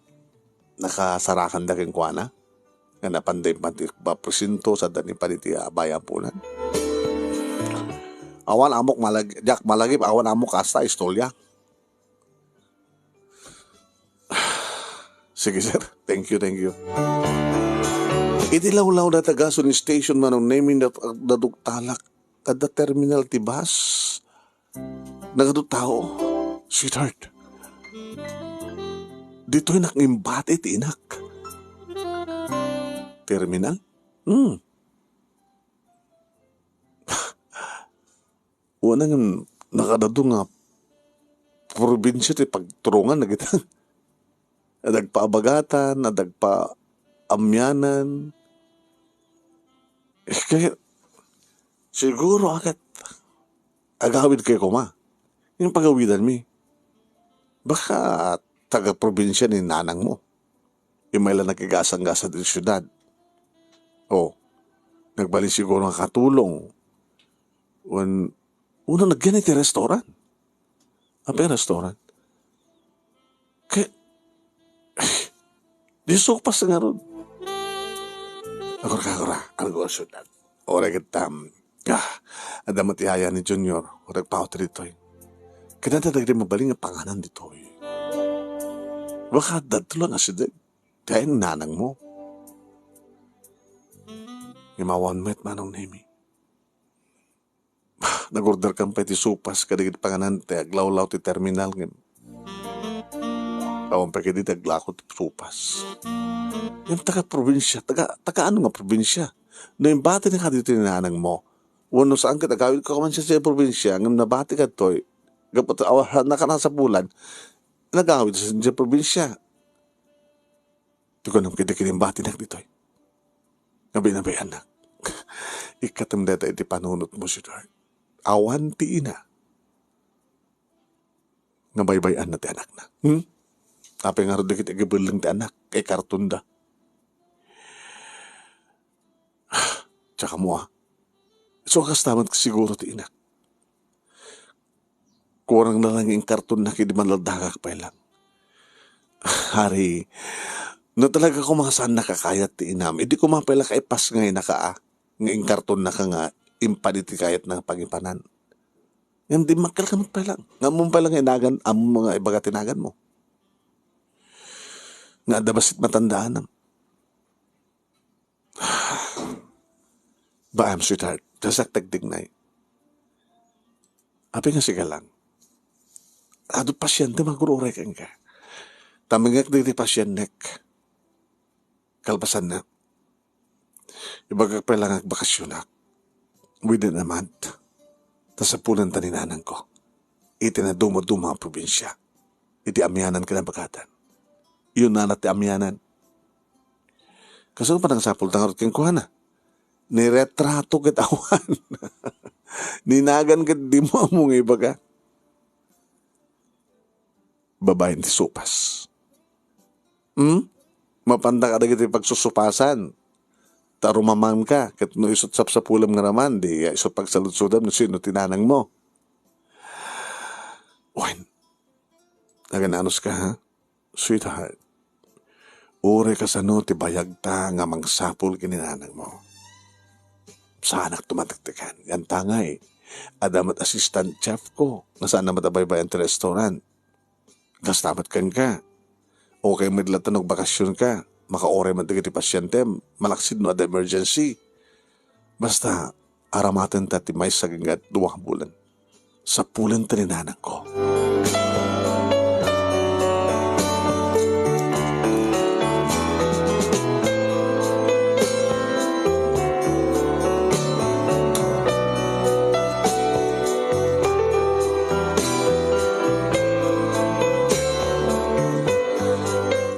nakasarakanda kenkuana? Nga napanda impan ti mapresento, sadda ni pay ditoy a bayaampunan. Awan ammok malag-, diak malagip, awan ammok kasta istorya. Sige, sir. Thank you, thank you. Iti lawlaw dayta gasoline station, Manong Nemy, nat-, nadugtalak. Adda terminal ti bus. Nagadu tao. Sweetheart, ditoy nak ngimbati ti inak. Terminal? Hmm. Wen, ngem nakadadu nga probinsia ti pagturongan dagita. Adda agpaabagatan, adda agpaamyanan. Eh, kaya, siguro, akat, agawid kayo koma. Yung pagawidanmi, baka taga-probinsya ni nanang mo. Immay la nakigasang-gasang ti siudad. O, nagbalin siguro nga katulong. Wen, una nagyan iti restaurant. Apay restaurant? Kay, di sopas ngarud. Agora, agora, agora, siudad. Uray ket, um, ah, adda met yaya ni Junior, uray agpawat ditoy. Kinanta dagiti mabalin nga panganan ditoy. Baka dadto lang asideg. Ti ay nanang mo. Imawan met, Manong Nemy. Nag-order kan pay ti sopas kadagiti panganan ti aglawlaw ti terminal ngem awan pay kadi ti aglako ti sopas. Ngem taga-probinsia, taga, taga ano nga probinsia? No imbati na kadi ti nanang mo, wenno saan ket agawid ka man sa, sa probinsia, ngem nabati kadtoy, gapu ta awan na ka nasapulan, nagawid sa, sa probinsia. Ti kunam kadi kinimbatinak ditoy. Nga binabayanak. Ikkatem dayta iti panunot mo, sweetheart. Awan ti ina nga baybay-anna ti anakna. Hmm? Apay ngarud dagiti agibelleng ti anak, kay kartonda. Tsaka mo, ah. So, kasta met siguro ti inak. Kurang na lang inkartonna ket di manlaldagak pay lang. Ari, no talaga koma saan nakakayat ti inam, idi koma pay la kaipas nga inaka, ah, nga inkartonnaka nga impan iti kayatna nga pangipanan. Ngem dimmakkel ka met pay lang. Nga ammom pay lang nga inagan, ammom nga ibaga ti nagan mo. Nga adda bassit matandaanam. Baam, sweetheart, kasaktak dignay. Apay nga sigalang? Adu pasyente, magur-uray kenka. Tamengek dagiti pasyentnek. Kalpasanna, ibagak pay la nga agbakasyonak within a month. Ta sapulenta ni nanangko iti naduma-duma a probinsia, iti amianan ken abagatan. Iyon na ti amianan. Kasano panagsapulta ngarud kenkuana? Ni retrato ket awan. Ni nagan ket dimo ammo nga ibaga. Babaen ti supas. Hmm? Mapanda kadagiti pagsusupasan. Ta rumamanka, ket no isut sapsapulem nga raman, di isut pagsaludsodem no sino ti nanangmo. Wen, agan-anuska, ha? Sweetheart, uray kasano ti bayagta nga mangsapul ken ni nanangmo. Saanak tumatektekan. Yan tangay, adda met assistant chef ko, nga saan na met a baybay-an ti restaurant. Kasta met kenka. Okay met latta no agbakasyonka, makauray met dagiti pasientem, malaksid no adda emergency. Basta, aramatenta ti maysa agingga dua a bulan. Sapulenta ni nanangko.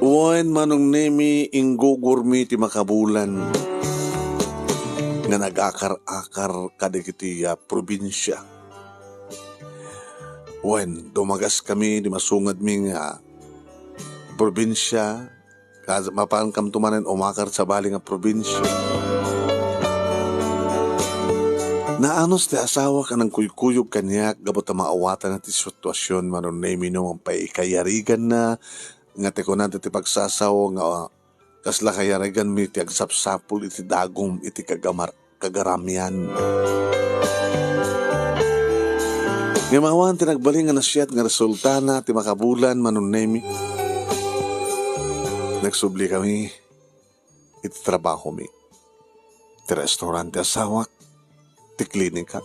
Wen, Manong Nemi, inggugurmi ti makabulan nga nagakar-akar kadagiti, ah, probinsia. Wen, dumagaskami di masungadmi nga probinsia, kas-, mapankamto manen umakar sabali nga probinsia. Naanus ti asawak a nangkuykuyog kaniak gapu ta maawatanna ti situasion, Manong Nemi, no mangpaikayariganna nga ti kunana ti pagsasawa nga, ah, kasla kayariganmi ti agsapsapul iti dagum iti kagamar-, kagaramian. Ngem awan ti nagbalin nga nasayaat nga resultana ti makabulan, Manong Nemi. Nagsublikami iti trabahomi. Ti restaurant ti asawak, ti klinika.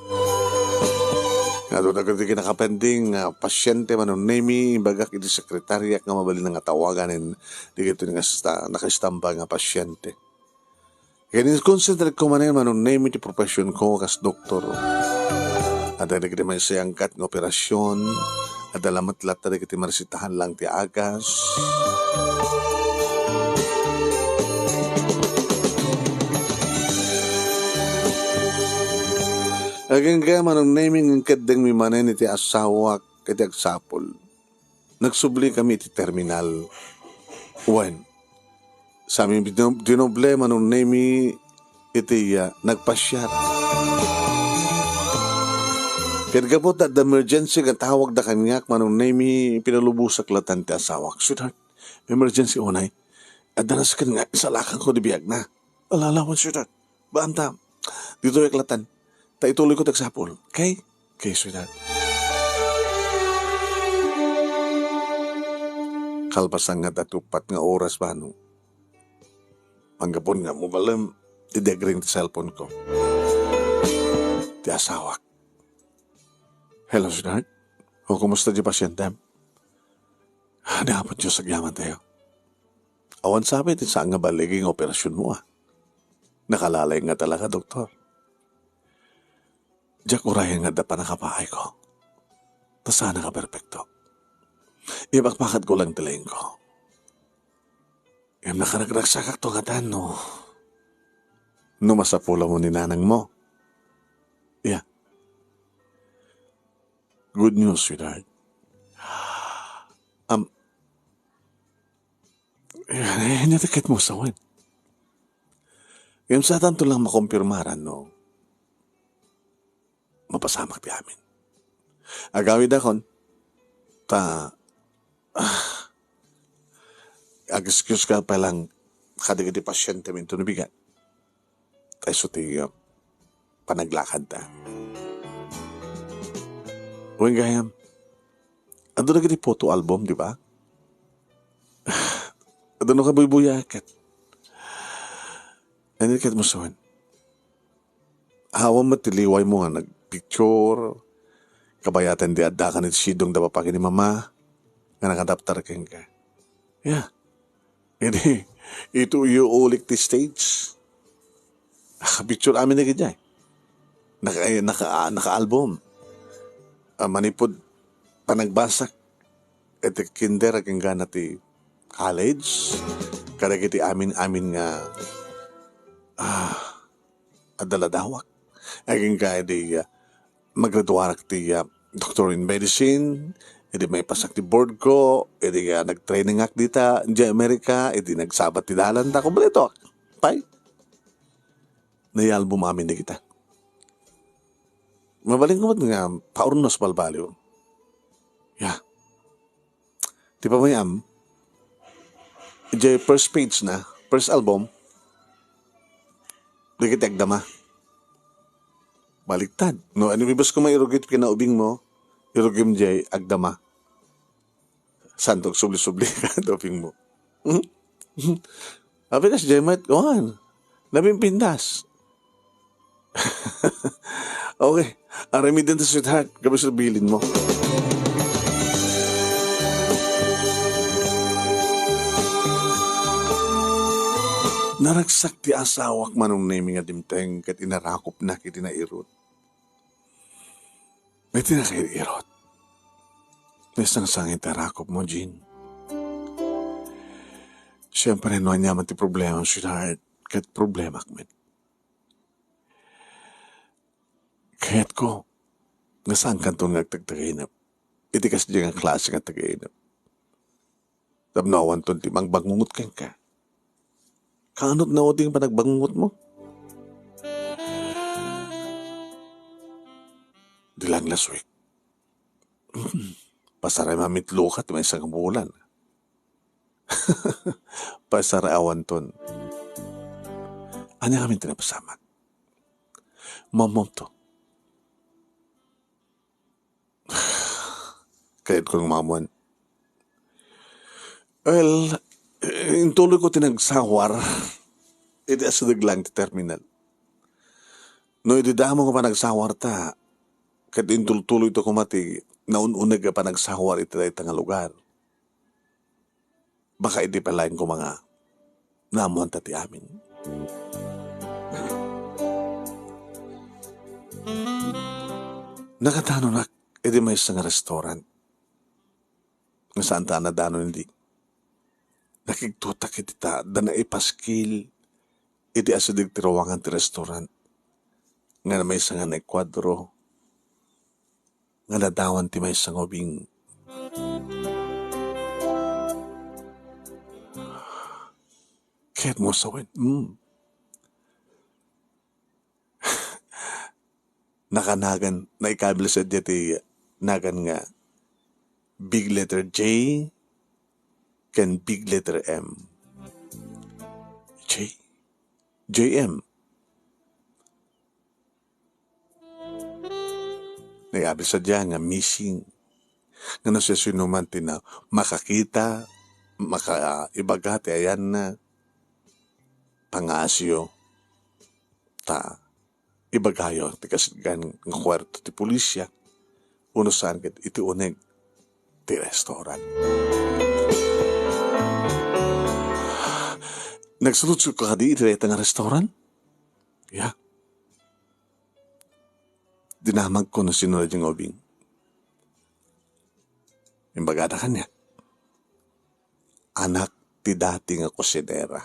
Nga adda dagiti kinakapending nga pasiente, Manong Nemi, imbagak iti sekretariak nga mabalin nga tawagan dagiti nga sta-, nakaistamba nga pasiente. Ken inkonsentrek ko manen, Manong Nemi, ti profession ko kas doktor. Adda dagiti maysa a sangkataoan nga operasion, adda lamet latta dagiti maresetahan lang ti agas. Agingga, Manong Nemi, nga inkeddengmi manen iti asawak iti agsapul. Nagsublikami iti terminal. Wen, saanmi dinob-, dinoble, Manong Nemi, iti, ah, nagpasiar. Ket gapu ta adda emergency nga tawagda kaniak, Manong Nemi, pinalubosak latta ti asawak. "Sweetheart, emergency unay. Adda nasken nga isalakanko ti biagna." "Ala, ala, wen, sweetheart. Baanta. Ditoyak latta. Ta ituloyko ti agsapul. Okay? Okay, sweetheart." Kalpasan nga daytoy uppat nga oras, Manong, anggapo nga umalem, idi agring ti cellphone ko. Ti asawak. "Hello, sweetheart. O, kumusta ti pasientem?" "Ah, ni Apo Dios, agyamantayo. Awan sapay ti saan nga baligi nga operasionmo, ah. Nakalalay nga talaga, doktor. Diak urayen nga adda pannakapaayko. Ta saanak a perpekto. Ipakpakadko lang ti laingko. Ngem nakaragragsakakto ngatan no, no masapulmo ni nanangmo." "Yeah. Good news, sweetheart." Am, eh, ania ti ketmo, sawen? Ngem saanto lang makompirmaran no mapasamak ti amin. Agawidakon, ta, ah, ag-excuse ka pa lang kadagiti pasiente minto no bigat. Ta isu ti, ah, panaglakadta. Wen gayam, adda dagiti photo album, di ba? Adda no kabuybuyaket. Ania ti ketmo, sawen? Awan met ti liwaymo nga nagpicture, kabayatan di addakan iti sidong da papagen ni Mama nga nangadaptar kenka. Ya. Idi, ito iyo ulik ti stage. Ah, picture amin dagiti ay. Naka-, naka-, naka-album. Ah, manipud panagbasak iti kinder agingga na ti college, kadagiti amin-amin nga, ah, adda ladawak. Agingga idi, ah, magraduarak ti, ah, Doctor in Medicine, idi maipasak ti board ko, idi, ah, nagtrainingak dita, di Amerika, idi nagsabat ti dalan, ta kompleto. Pay? Naialbum amin dagita. Mabalin ko met nga paurnos balbaliw. Ya. Ti pamayam, idiay first page na, first album, dagiti agdama. Baliktad. No, ano ibas ko mairugit kinaubing mo, irugim diay agdama. Saan to agsubli-subli ka, doping mo? Hmm? Abi kas Jemet, kuan. Nabimpintas. Okay. Aramiden ta, sweetheart. Kabus bilin mo. Naragsak ti asawak Manong Nemi nga dimteng ket inarakopna iti nairut. Iti nakair-irot. Nasangsangit ti arakop mo, Jean. Siyempre, no aniaman ti problema, sweetheart, ket problemak met. Kayatko, nga saankanton nga agtagtagainep. Iti kasdiay nga klase nga tagainep. Tapno awanton ti mangbangungot kenka. Kaanot na uting panagbangungot mo? Di lang last week. Pasaray mamitlo ka ti maysa nga bulan. Pasaray awanton. Ania ngamin ti napasamak? Mammom to. Kayat ko nga maammoan. Well, eh, intuloy ko ti nagsawar. Iti asideg lang ti terminal. No, iti damo nga panagsawar ta, ket intultuloy to koma ti naun-uneg a panagsawar iti dayta nga lugar. Baka idi pay laeng koma nga naammoanta ti amin. Nakadanonak idi maysa nga restaurant nga saanta a nadanon idi. Nakigtotak iti ta adda naipaskil iti asideg ti ruangan ti restaurant nga maysa nga naikuadro nga ladawan ti maysa nga ubing. Kayat mo sawen? Mm. Nakanagan, naikabil sadiay ti nagan nga big letter J ken big letter M. J? J M. Naiabil sadiay nga missing. Nga no siasinoman ti na-, makakita, makaibaga ti ayanna, pangaasiyo, ta ibagayo ti kasdiay nga kuwerto ti pulisya, uno saan ket iti uneg ti restaurant. Nagsaludsod ka kadi iti dayta nga restaurant? Ya. Dinamagko no sino daydiay nga ubing. Imbagada kaniak, anak ti dati nga kusinera.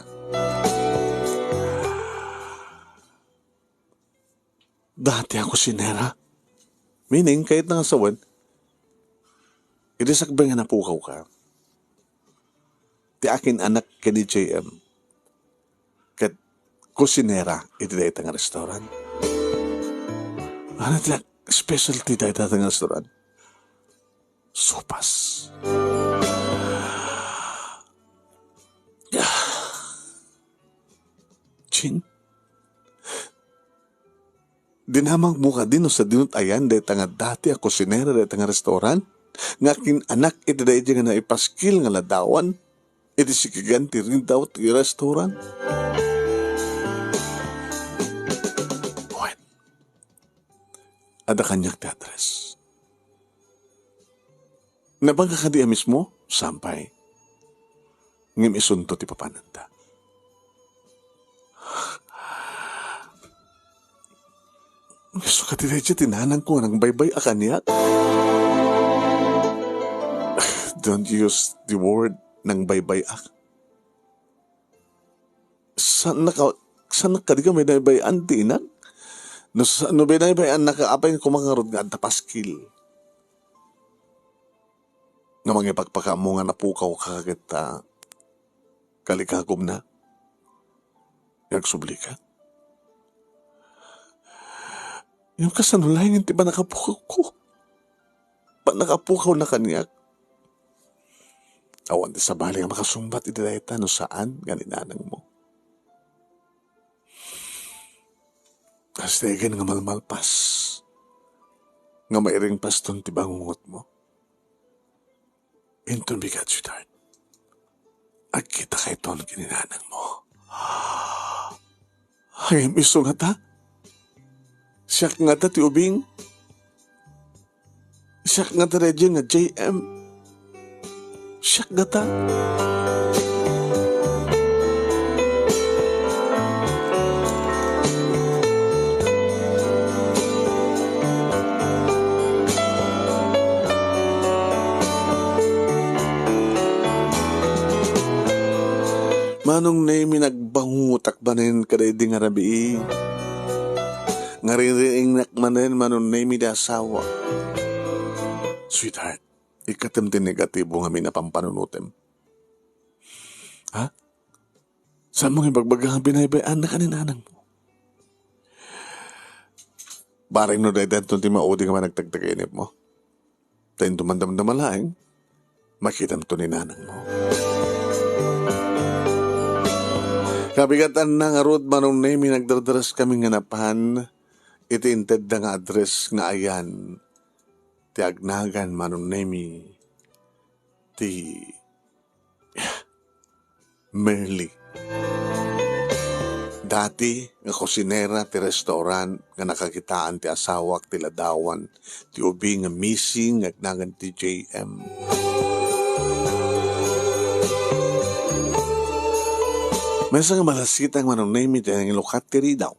Dati a kusinera? Meaning, kayatna nga sawen, idi sakbay nga napukawka, ti akin-anak ken ni J M ket kusinera iti dayta nga restaurant. Ano ti specialty dayta nga restaurant? Sopas. Jean? Dinamagmo kadi no sadino ti ayan dayta nga dati a kusinera dayta nga restaurant? Nga akin-anak iti daydiay nga naipaskil nga ladawan iti sikigan ti rindaw ti restaurant? Wen, Adda kaniak ti address. Nabagak kadi a mismo? Saan pay. Ngem isunto ti papananda. Isu kadi daydiay ti nanangko a nangbaybay-ak kaniak? Don't use the word nangbaybay-ak. Saan ka, saan ka di ka binaybay-an ti inak? No, sa-, no binaybay-annaka, apay nga kumangarod nga adda paskil? Nga mangipakpakaammo nga napukawka ket, ah, kalikagumna? Nga agsublika? Ngem kasano laengen ti pannakapukawko? Pannakapukawna kaniak? Awan ti sabali nga makasungbat iti dayta no saan nga ni nanangmo. Kasta igan nga malmalpas nga mairingpaston ti bangungotmo. Inton bigat, sweetheart, agkitakayton ken ni nanangmo. Ay, isu ngata? Siak ngata ti ubing? Siak ngata daydiay nga J M? Siak ngata? Manong Nemi, nagbangutak manen kadaydi nga rabii. Ngaririingnak manen, Manong Nemi, ti asawa. Sweetheart, ikkatem ti negatibo nga amin a pampanunotem. Ha? Saanmo nga ibagbaga nga binaybay-annaka ni nanangmo? Bareng no dayta ti maudi nga panagtagtagainepmo. Ta inton madamdama laeng, makitamto ni nanangmo. Kabigatanna ngarud, Manong Nemi, nagdardareskami nga napan iti intedda nga address nga ayan ti agnagan, Manong Nemi, ti Merly. Dati nga kusinera ti restaurant nga nakakitaan ti asawak ti ladawan ti ubing nga missing nga agnagan ti J M. Maysa nga malasitang, Manong Nemi, ti nangilukat ti ridaw.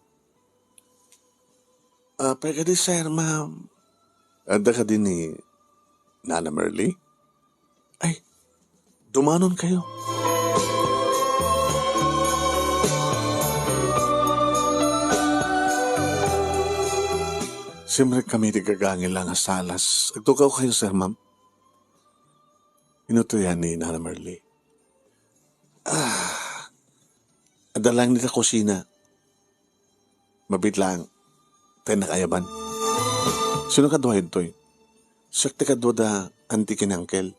Ah, apay kadi, sir, ma'am? Adda kadi ni Nana Merly? Ay, dumanon kayo. Simrek kami ti gagangil nga salas. Agtugaw kayo, sir, ma'am. Inutoyan ni Nana Merly. Ah, adda lang dita kusina. Mabit lang, ta innak ayaban. Sino kadua daytoy? Siak ti kadua da auntie ken uncle.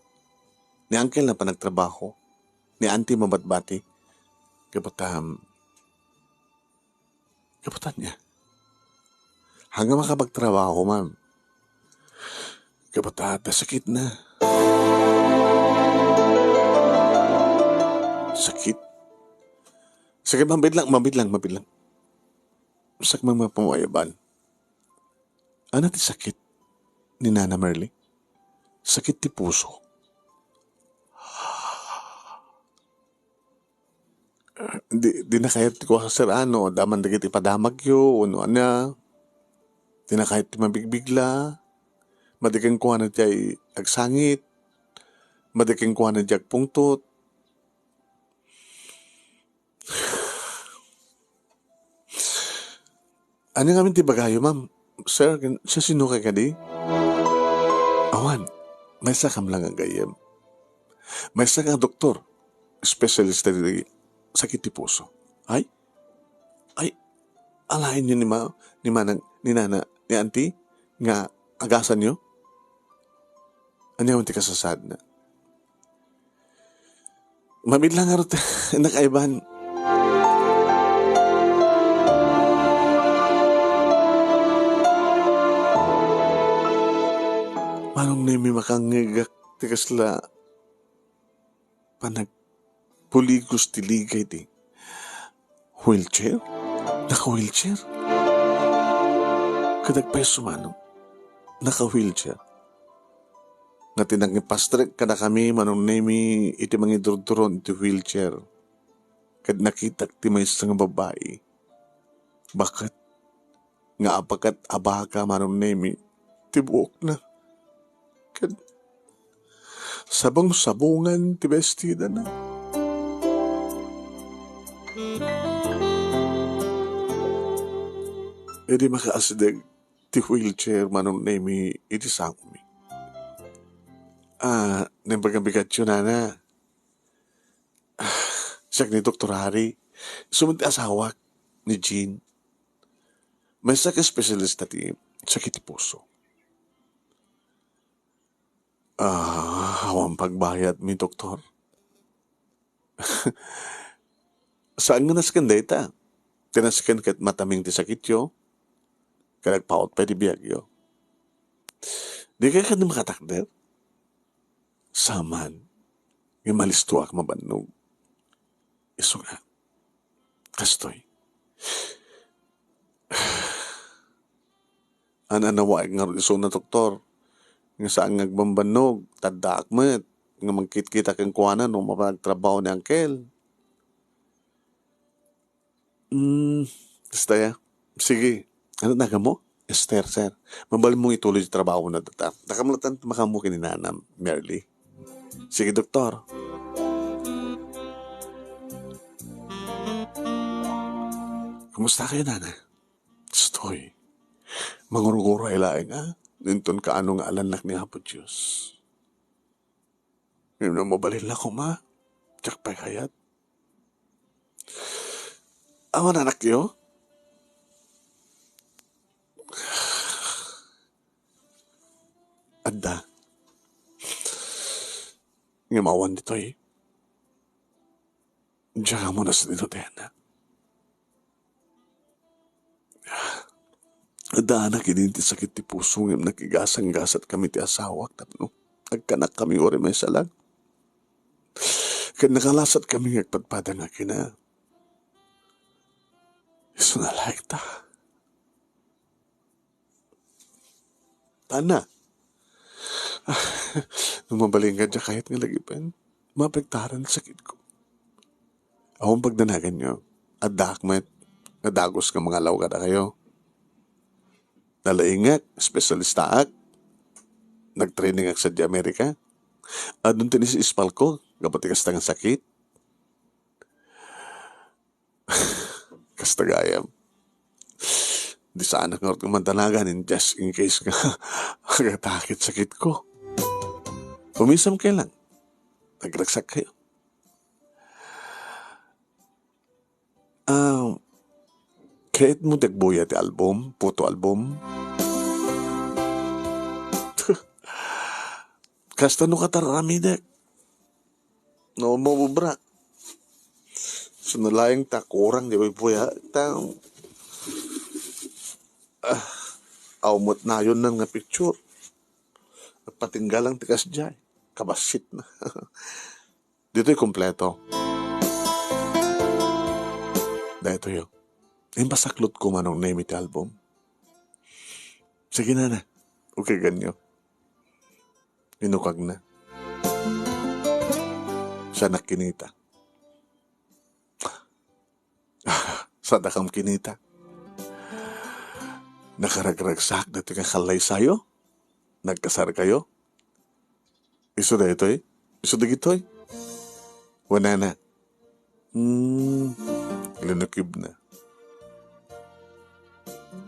Ni uncle na panagtrabaho. Ni auntie mabatbati. Kabatam, kabatam niya. Hanggang makapagtrabaho, ma'am. Kabatam, ta sakit na. Sakit? Sakit, mabit lang, mabit lang, mabit lang. Sak mang mapamayaban. Ano ti sakit ni Nana Merly? Sakit ti puso. Di, di na kayat ti kuasa, sir, ano, daman dagiti padamagyo, uno ania. Di na kayat ti mabigbigla. Madi kenkuana ti agsangit. Madi kenkuana ti agpungtot. Ania ngamin ti ibagayo, ma'am? Sir, ken-, siasino kay kadi? Awan, maysa kam lang nga gayyem. Maysa nga doktor, espesyalista iti sakit ti puso. Ay? Ay, alaenyo ni ma-, ni manang, ni nana, ni auntie, nga agasanyo? Ania man ti kasasaadna? Mabit lang ngarud, innak ayaban. Manong Nemi, makangngegak ti kasla panagpuligos ti ligay ti wheelchair? Naka-wheelchair? Kadag pay sumano? naka-wheelchair. Nga ti nangipastrek kadakami, Manong Nemi, iti mangidurduron iti wheelchair. Ket nakitak ti maysa nga babai. Baket nga abaket a baka, Manong Nemi, ti buokna. Ket sabong-sabongan ti bestidana. Idi makaasdeg ti wheelchair, Manong Nemi, iti sangomi. Ah, naimbag a bigatyo, nana. Ah, siak ni Doktor Harry. Isu met ti asawak, ni Jean. Maysa ka espesyalista ti sakit ti puso. Ah, awan pagbayad mi, doktor. Saan nga nasken dayta? Ti nasken ket mataming ti sakityo, ket agpaut pay ti biagyo. Dikay kadi makatakder? Saan man, ngem alistoak mabannog. Isu nga, kastoy. An-anawaek ngarud isuna, doktor, nga saan nga agbambannog, ta addaak met nga mangkitkita kenkuana no mapan agtrabaho ni Uncle. Hmm, kasta ya. Sige. Ano naganmo? Esther, sir. Mabalinmo ituloy ti trabahona dita. Dakam latta ti makaammo ken ni Nana Merly. Sige, doktor. Kumusta kayo, Nana? Kastoy. Mangurguray laeng, a? Inton kaano nga alannak ni Apo Dios. Ngem no mabalinla koma, diak pay kayat. Awan anakyo? Adda. Ngem awan ditoy. Diak ammo no sino ti anak. Adda anak idi ti sakit ti puso ngem nakigasanggasat kami ti asawak tapno agkanak kami uray maysa lang. Ket nakalasat kami nga agpadpada nga kina. Isu nga laekta. Tana. No mabalin nga diak kayat nga lagipen, maapektaran ti sakitko. Awan pagdanaganyo. Addaak met nga dagus nga mangalaw kadakayo. Nalaingak, espesyalistaak. Nagtrainingak sadiay Amerika. Adun ti naispalko, gapu ti kasta nga sakit. Kasta gayam. Di saanak ngarud nga madanagan in just in case nga agatake ti sakitko. Umisam kayo lang. Nagragsak kayo. Ah, kayatmo ti agbuya ti album, photo album? Kasta no kataramidek. No, maubra. Isu nga laeng ta kurang di buybuya ta, ah, aw met nayon nan nga picture. Patinggalang ti kasdiay. Kabasit na. Ditoy kompleto. Daytoy, oh. Impasaklot ko manong name iti album. Sige, nana. Ukaganyo. Inukagna. Sa nakinita. Sa dakam kinita. Nakaragragsak dati nga kalaysayo. Nagkasar kayo. Isu daytoy? Isu dagitoy? Wanana. Hmm, linukib na.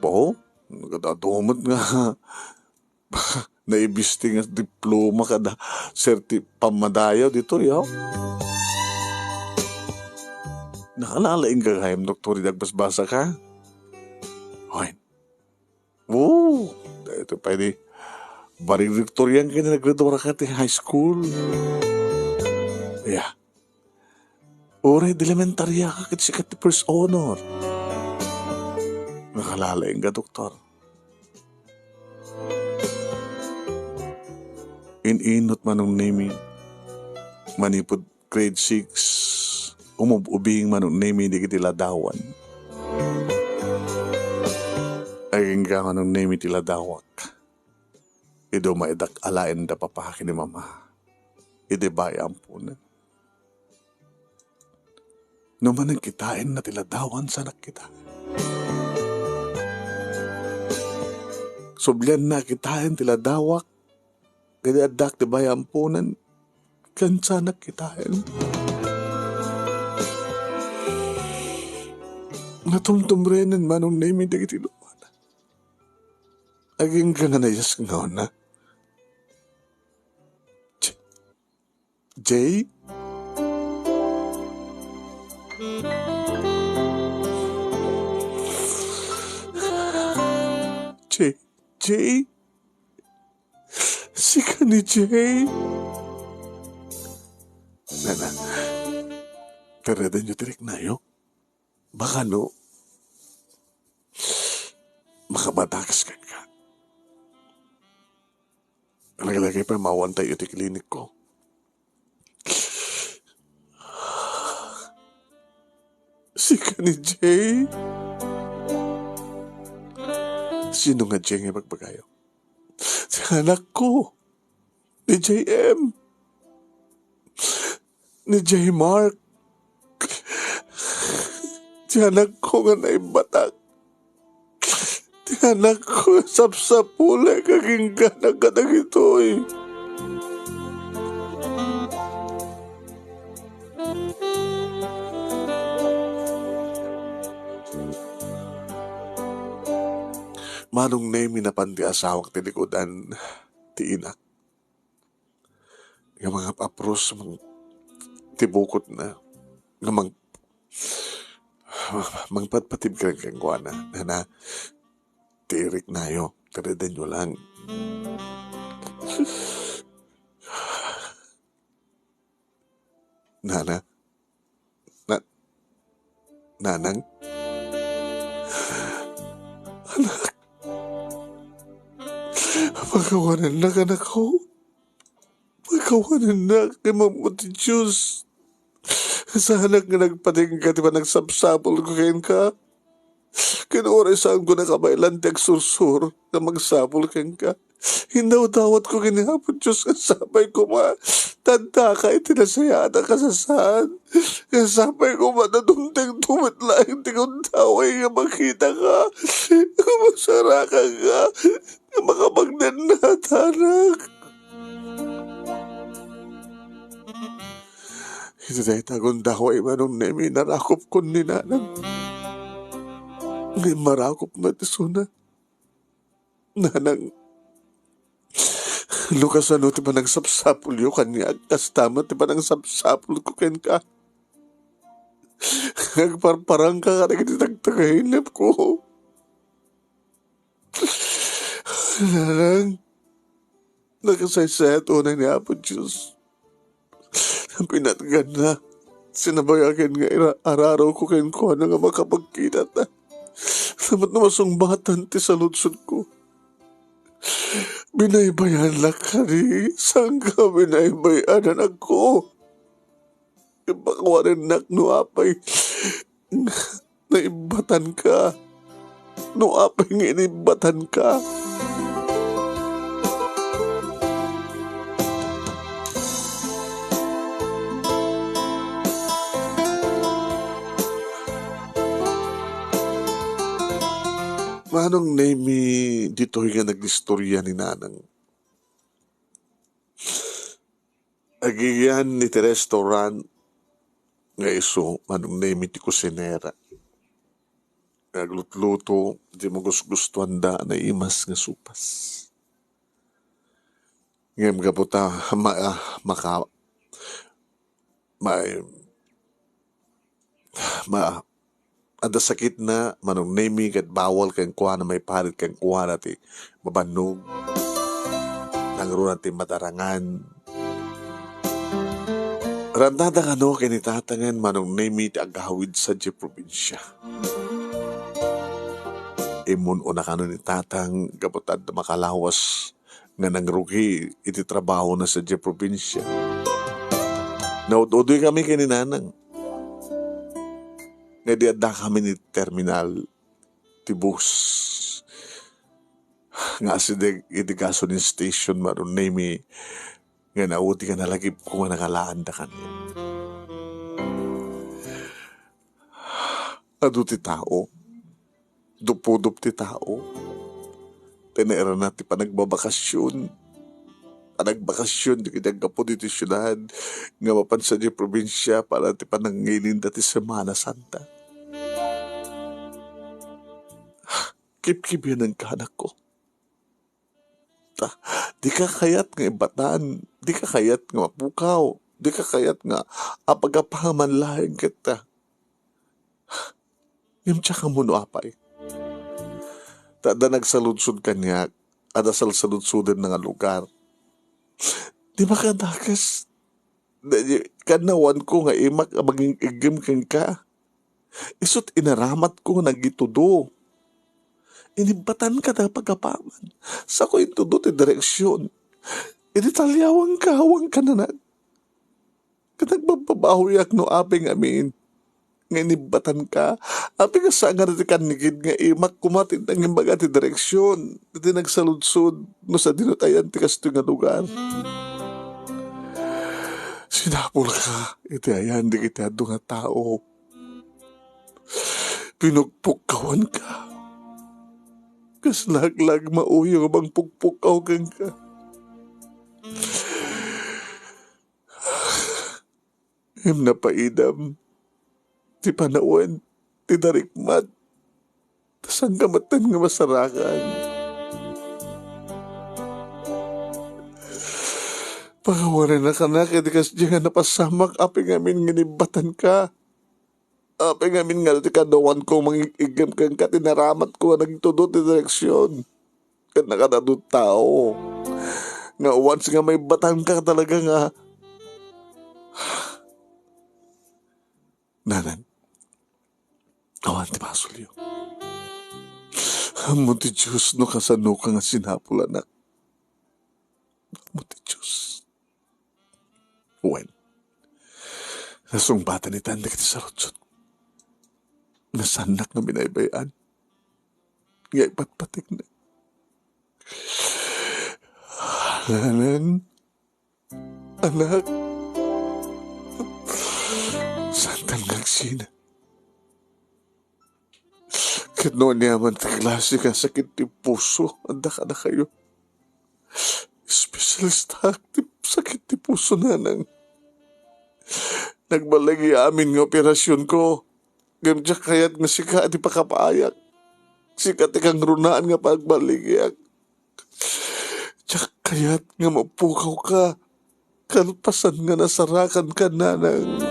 Bao, nagadadumet nga naibisti nga diploma kada serti pammadayaw ditoy, yaw. Nakalalaing gagayam, doktor, idi agbasbasa ka? Hoy. Oo, daytoy pay di valedictorian ka idi naggraduar ka ti high school. Ya. Uray idi elementarya ka ket sika ti first honor. Nakalalaing ka, doktor. In-inut manong name, manipud grade six, umub-ubing manong name dagiti ladawan. Agingga manong name ti ladawak. Idi umaydak alaen da papa ken ni mama iti bay a amponen. No manen kitaenna ti ladawan, sanak kitaen. Sublianna a kitaen ti ladawak, idi addak ti bay a amponen, ken sanak kitaen. Natumtumrenen Manong Nemi dagiti lupana. Agingga nga nayasngawna. J-, Jay? Jay? Jay? Sika ni Jay? Nana, teredenyo ti riknayo? Baka no, makabatakas kenka. Lagilagipem, awan tayo iti klinikko. Sika ni Jay? Sino nga Jay nga ibagbagayo? Ti anakko. Ni J M. Ni J Mark. Ti anakko nga naibatak. Ti anakko nga sapsapulek, agingganak kadagitoy. Manong Nemi, napan ti asawak ti likudan ti inak. Nga mangap-apros mang-, ti bukotna. Nga mang-, mangpatpatib ken kenkuana. Nana, ti riknayo, teredenyo lang. Nana, Na-, Nanang? Anak. Pakawanennak, anakko. Pakawanennak, imammo ti Dios. Saanak nga nagpatingga ti panagsapsapulko kenka. Ken uray saanko nakabaelan ti agsursuro nga magsapul kenka, indawdawatko ken ni Apo Dios nga sapay koma ta addaka iti nasayaat a kasasaan, nga sapay koma ta dumtengto met laeng ti gundaway nga makitaka, nga masarakanka, nga makapagnennatanak. Iti dayta gundaway, Manong Nemi, narakupkon ni Nanang. Ngem marakup met isuna. Nanang, no kasano ti panagsapsapulyo kaniak, kasta met ti panagsapsapulko kenka. Agparparangka kadagiti tagtagainepko. Nanang, nakasaysayat unay ni Apo Dios. Pinatganna, sinabayagen nga ira-, ararowko kenkuana nga makapagkitata. Sa met no masungbatan ti saludsodko. Binaybayannak kadi, saanka binaybay-an, anakko. Ipakuarennak no apay naibbatanka. No apay nga inibbatanka. Manong Nemi, ditoy nga naglistoria ni Nanang. Agiyan iti restaurant nga isu, Manong Nemi ti kusinera. Nga aglutluto ti magusgustuanda a naimas nga supas. Ngem gapu ta ma-, ah, maka-, ma-, ma-, adda sakitna, Manong Nemi, ket bawal kenkuana maiparit kenkuana ti mabannog. Nangruna ti madarangan. Randada kano ken ni Tatang Manong Nemi ti agawid sadiay probinsia. Immun-una kano ni Tatang gapu ta adda makalawas nga nangrugi iti trabahona sadiay probinsia. Naud-udoy kami ken ni Nanang. Nga idi adda kami iti terminal ti bus. nga asideg iti gasoline station, Manong Nemi, nga naudi nga nalagipko nga nangalaan da kaniak. Adu ti tao. Dupudup ti tao. Ti nairana ti panagbabakasyon. Panagbakasyon dagiti aggapu ditoy siudad nga mapan sadiay probinsia para ti panangilinda ti Semana Santa. Kipkibianenka, anakko. Ta, dika kayat nga ibbatan, dika kayat nga mapukaw, dika kayat nga apagapaman laeng kenka. Ngem diak ammo no apay. Ta adda nagsaludsod kaniak, adda salsaludsodenna nga lugar. Di makadakes. Daydi, kannawanko nga imak a mangig-iggem kenka. Isu't inaramatko nga nagitudo. Inibbatanka da pagapaman. Sako intudo ti direksyon. Idi talyawanka, awan kananak. Ket nagbabbabahoyak no apay ngamin nga inibbatanka. Apay nga saan nga ti kannigid nga imak koma ti nangimbaga ti direksyon iti nagsaludsod no sadino ti ayan ti kastoy nga lugar. Sinapulka iti ayan dagiti adu nga tao. Pinukpukkawanka. Kas laglag mauyo nga mangpukpukkaw kenka. Ngem napaidam ti panawen ti narikmat. Ta saanka metten nga masarakan. Pagawarennaka kadi kasdiay nga napasamak, apay ngamin nga inibbatanka. Apay ngamin nga ti kannawanko mangig-iggem kenka, ti naramatko nga nagtudo ti direksyon. Ket nakadadu tao nga once nga maibbatanka talaga nga, Nanang, awan ti basolyo. Ammo ti Dios no kasanoka nga sinapul, anak. Ammo ti Dios. Wen, nasungbatan itan dagiti saludsod. Nasaannak nga binaybay-an nga ipatpategna. Nanang, anak, saantan nga agsina. Ket no aniaman ti klase nga sakit ti puso, adda kadakayo. Espesialistak ti sakit ti puso, nanang. Nagballigi amin nga operasionko. Ngem diak kayat nga sika ti pakapaayak. Sika ti kangrunaan nga pagballigiak. Diak kayat nga mapukawka kalpasan nga nasarakanka, nanang.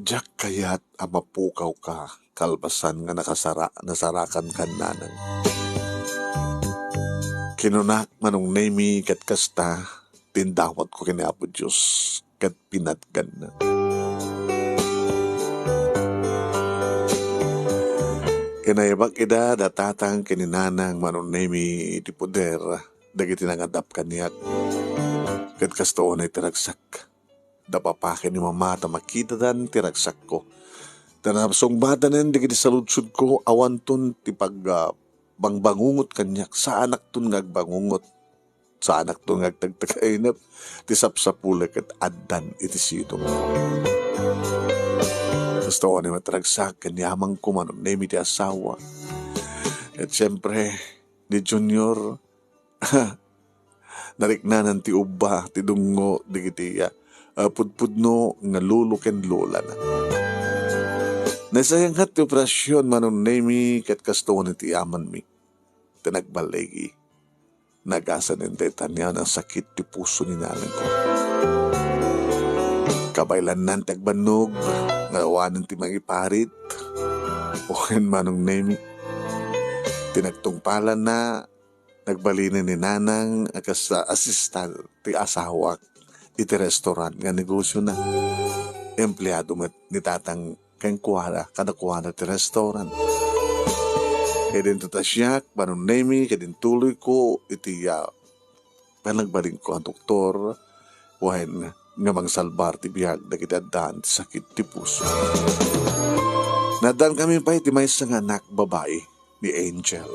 Diak kayat a mapukawka kalpasan nga nakasara-, nasarakanka, nanang. Kinunak, Manong Nemi, ket kasta ti indawatko ken ni Apo Dios ket pinatganna. Kinaibak ida da tatang ken ni nanang, Manong Nemi, iti poder dagiti nangadap kaniak. Ket kasta unay ti ragsak da papa ken ni mama ta makitadan ti ragsakko. Ta nasungbatanen dagiti saludsodko, awanton ti pag-, ah, bangbangungot kaniak, saanakton nga agbangungot. Saanakton nga agtagtagainep ti sapsapulek ket addan iti sidongko. Kasta unay met ragsak ken ni amangko, Manong Nemi, ti asawa. Ket siempre, ni Junior, nariknanan ti ubba ti dungngo dagiti, ah, ah, pudpudno nga lolo ken lolana. Nasayangat ti operasion, Manong Nemi, ket kasta unay ti amanmi. Ti nagballigi, nagasanen dayta a sakit ti puso ni nanangko. Kabaelannan ti agbannog nga awanen ti mangiparit. Wen, Manong Nemi, ti nagtungpalanna, nagbalinen ni nanang a kas asistan ti asawak iti restaurant nga negosiona. Empleado met ni tatang kenkuana, kadakuada ti restaurant. Ket inton ta siak, Manong Nemi, ket intuloyko iti, ah, panagbalinko a doktor, wen, nga mangsalbar ti biag dagiti addaan ti sakit ti puso. Naaddankami pay ti maysa nga anak babai ni Angel.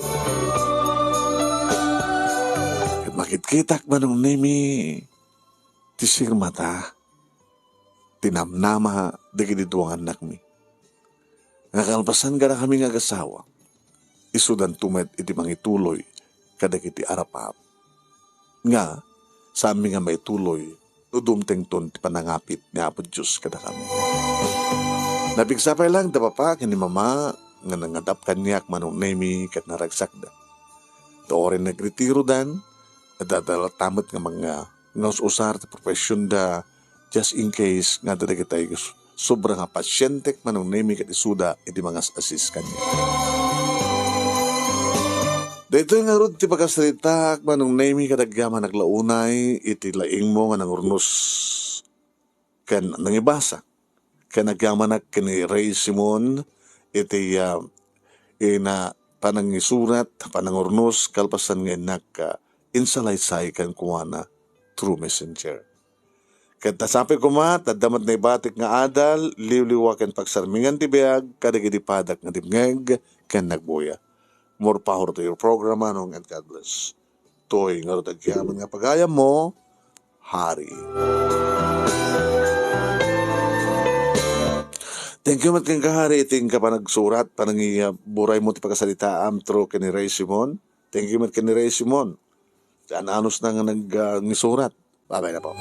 Ket makitkitak, Manong Nemi, ti sirmata, ti namnama dagiti dua nga annakmi. Nga kalpasan kadakami nga agasawa, isudanto met iti mangituloy kadagiti arap-arap nga saanmi nga maituloy no dumtengton ti panangapit ni Apo Dios kadakami. Napigsa pay laeng da papa ken ni mama nga nangadap kaniak, Manong Nemi, ket naragsakda. Ta uray nagretirodan, adda latta met nga mga nga us-usar ti professionda, just in case nga adda dagitay s-, sobra nga pasientek, Manong Nemi, ket isuda iti mangas-assist kaniak. Daytoy ngarud ti pakasaritaak, Manong Nemi, ket agyamanak la unay iti laingmo nga nangurnos ken nangibasa. Ken agyamanak ken ni Rey Simon iti, ah, ina-, panangisurat, panangurnos, kalpasan nga innak, ah, insalaysay kenkuana through messenger. Ket ta sapay koma, ta adda met naibatik nga adal, liwliwa ken pagsarmingan ti biag kadagiti padak nga dimngeg ken nagbuya. More power to your program, Manong, and God bless. Toy ngarud agyaman nga pagayammo, Hari. Thank you met kenka, Hari, iti inka panagsurat, panangiburaymo ti pakasaritaam through ken ni Rey Simon. Thank you met ken ni Rey Simon. Ti an-anusna nga nag-, ah, ngisurat. Babay na po.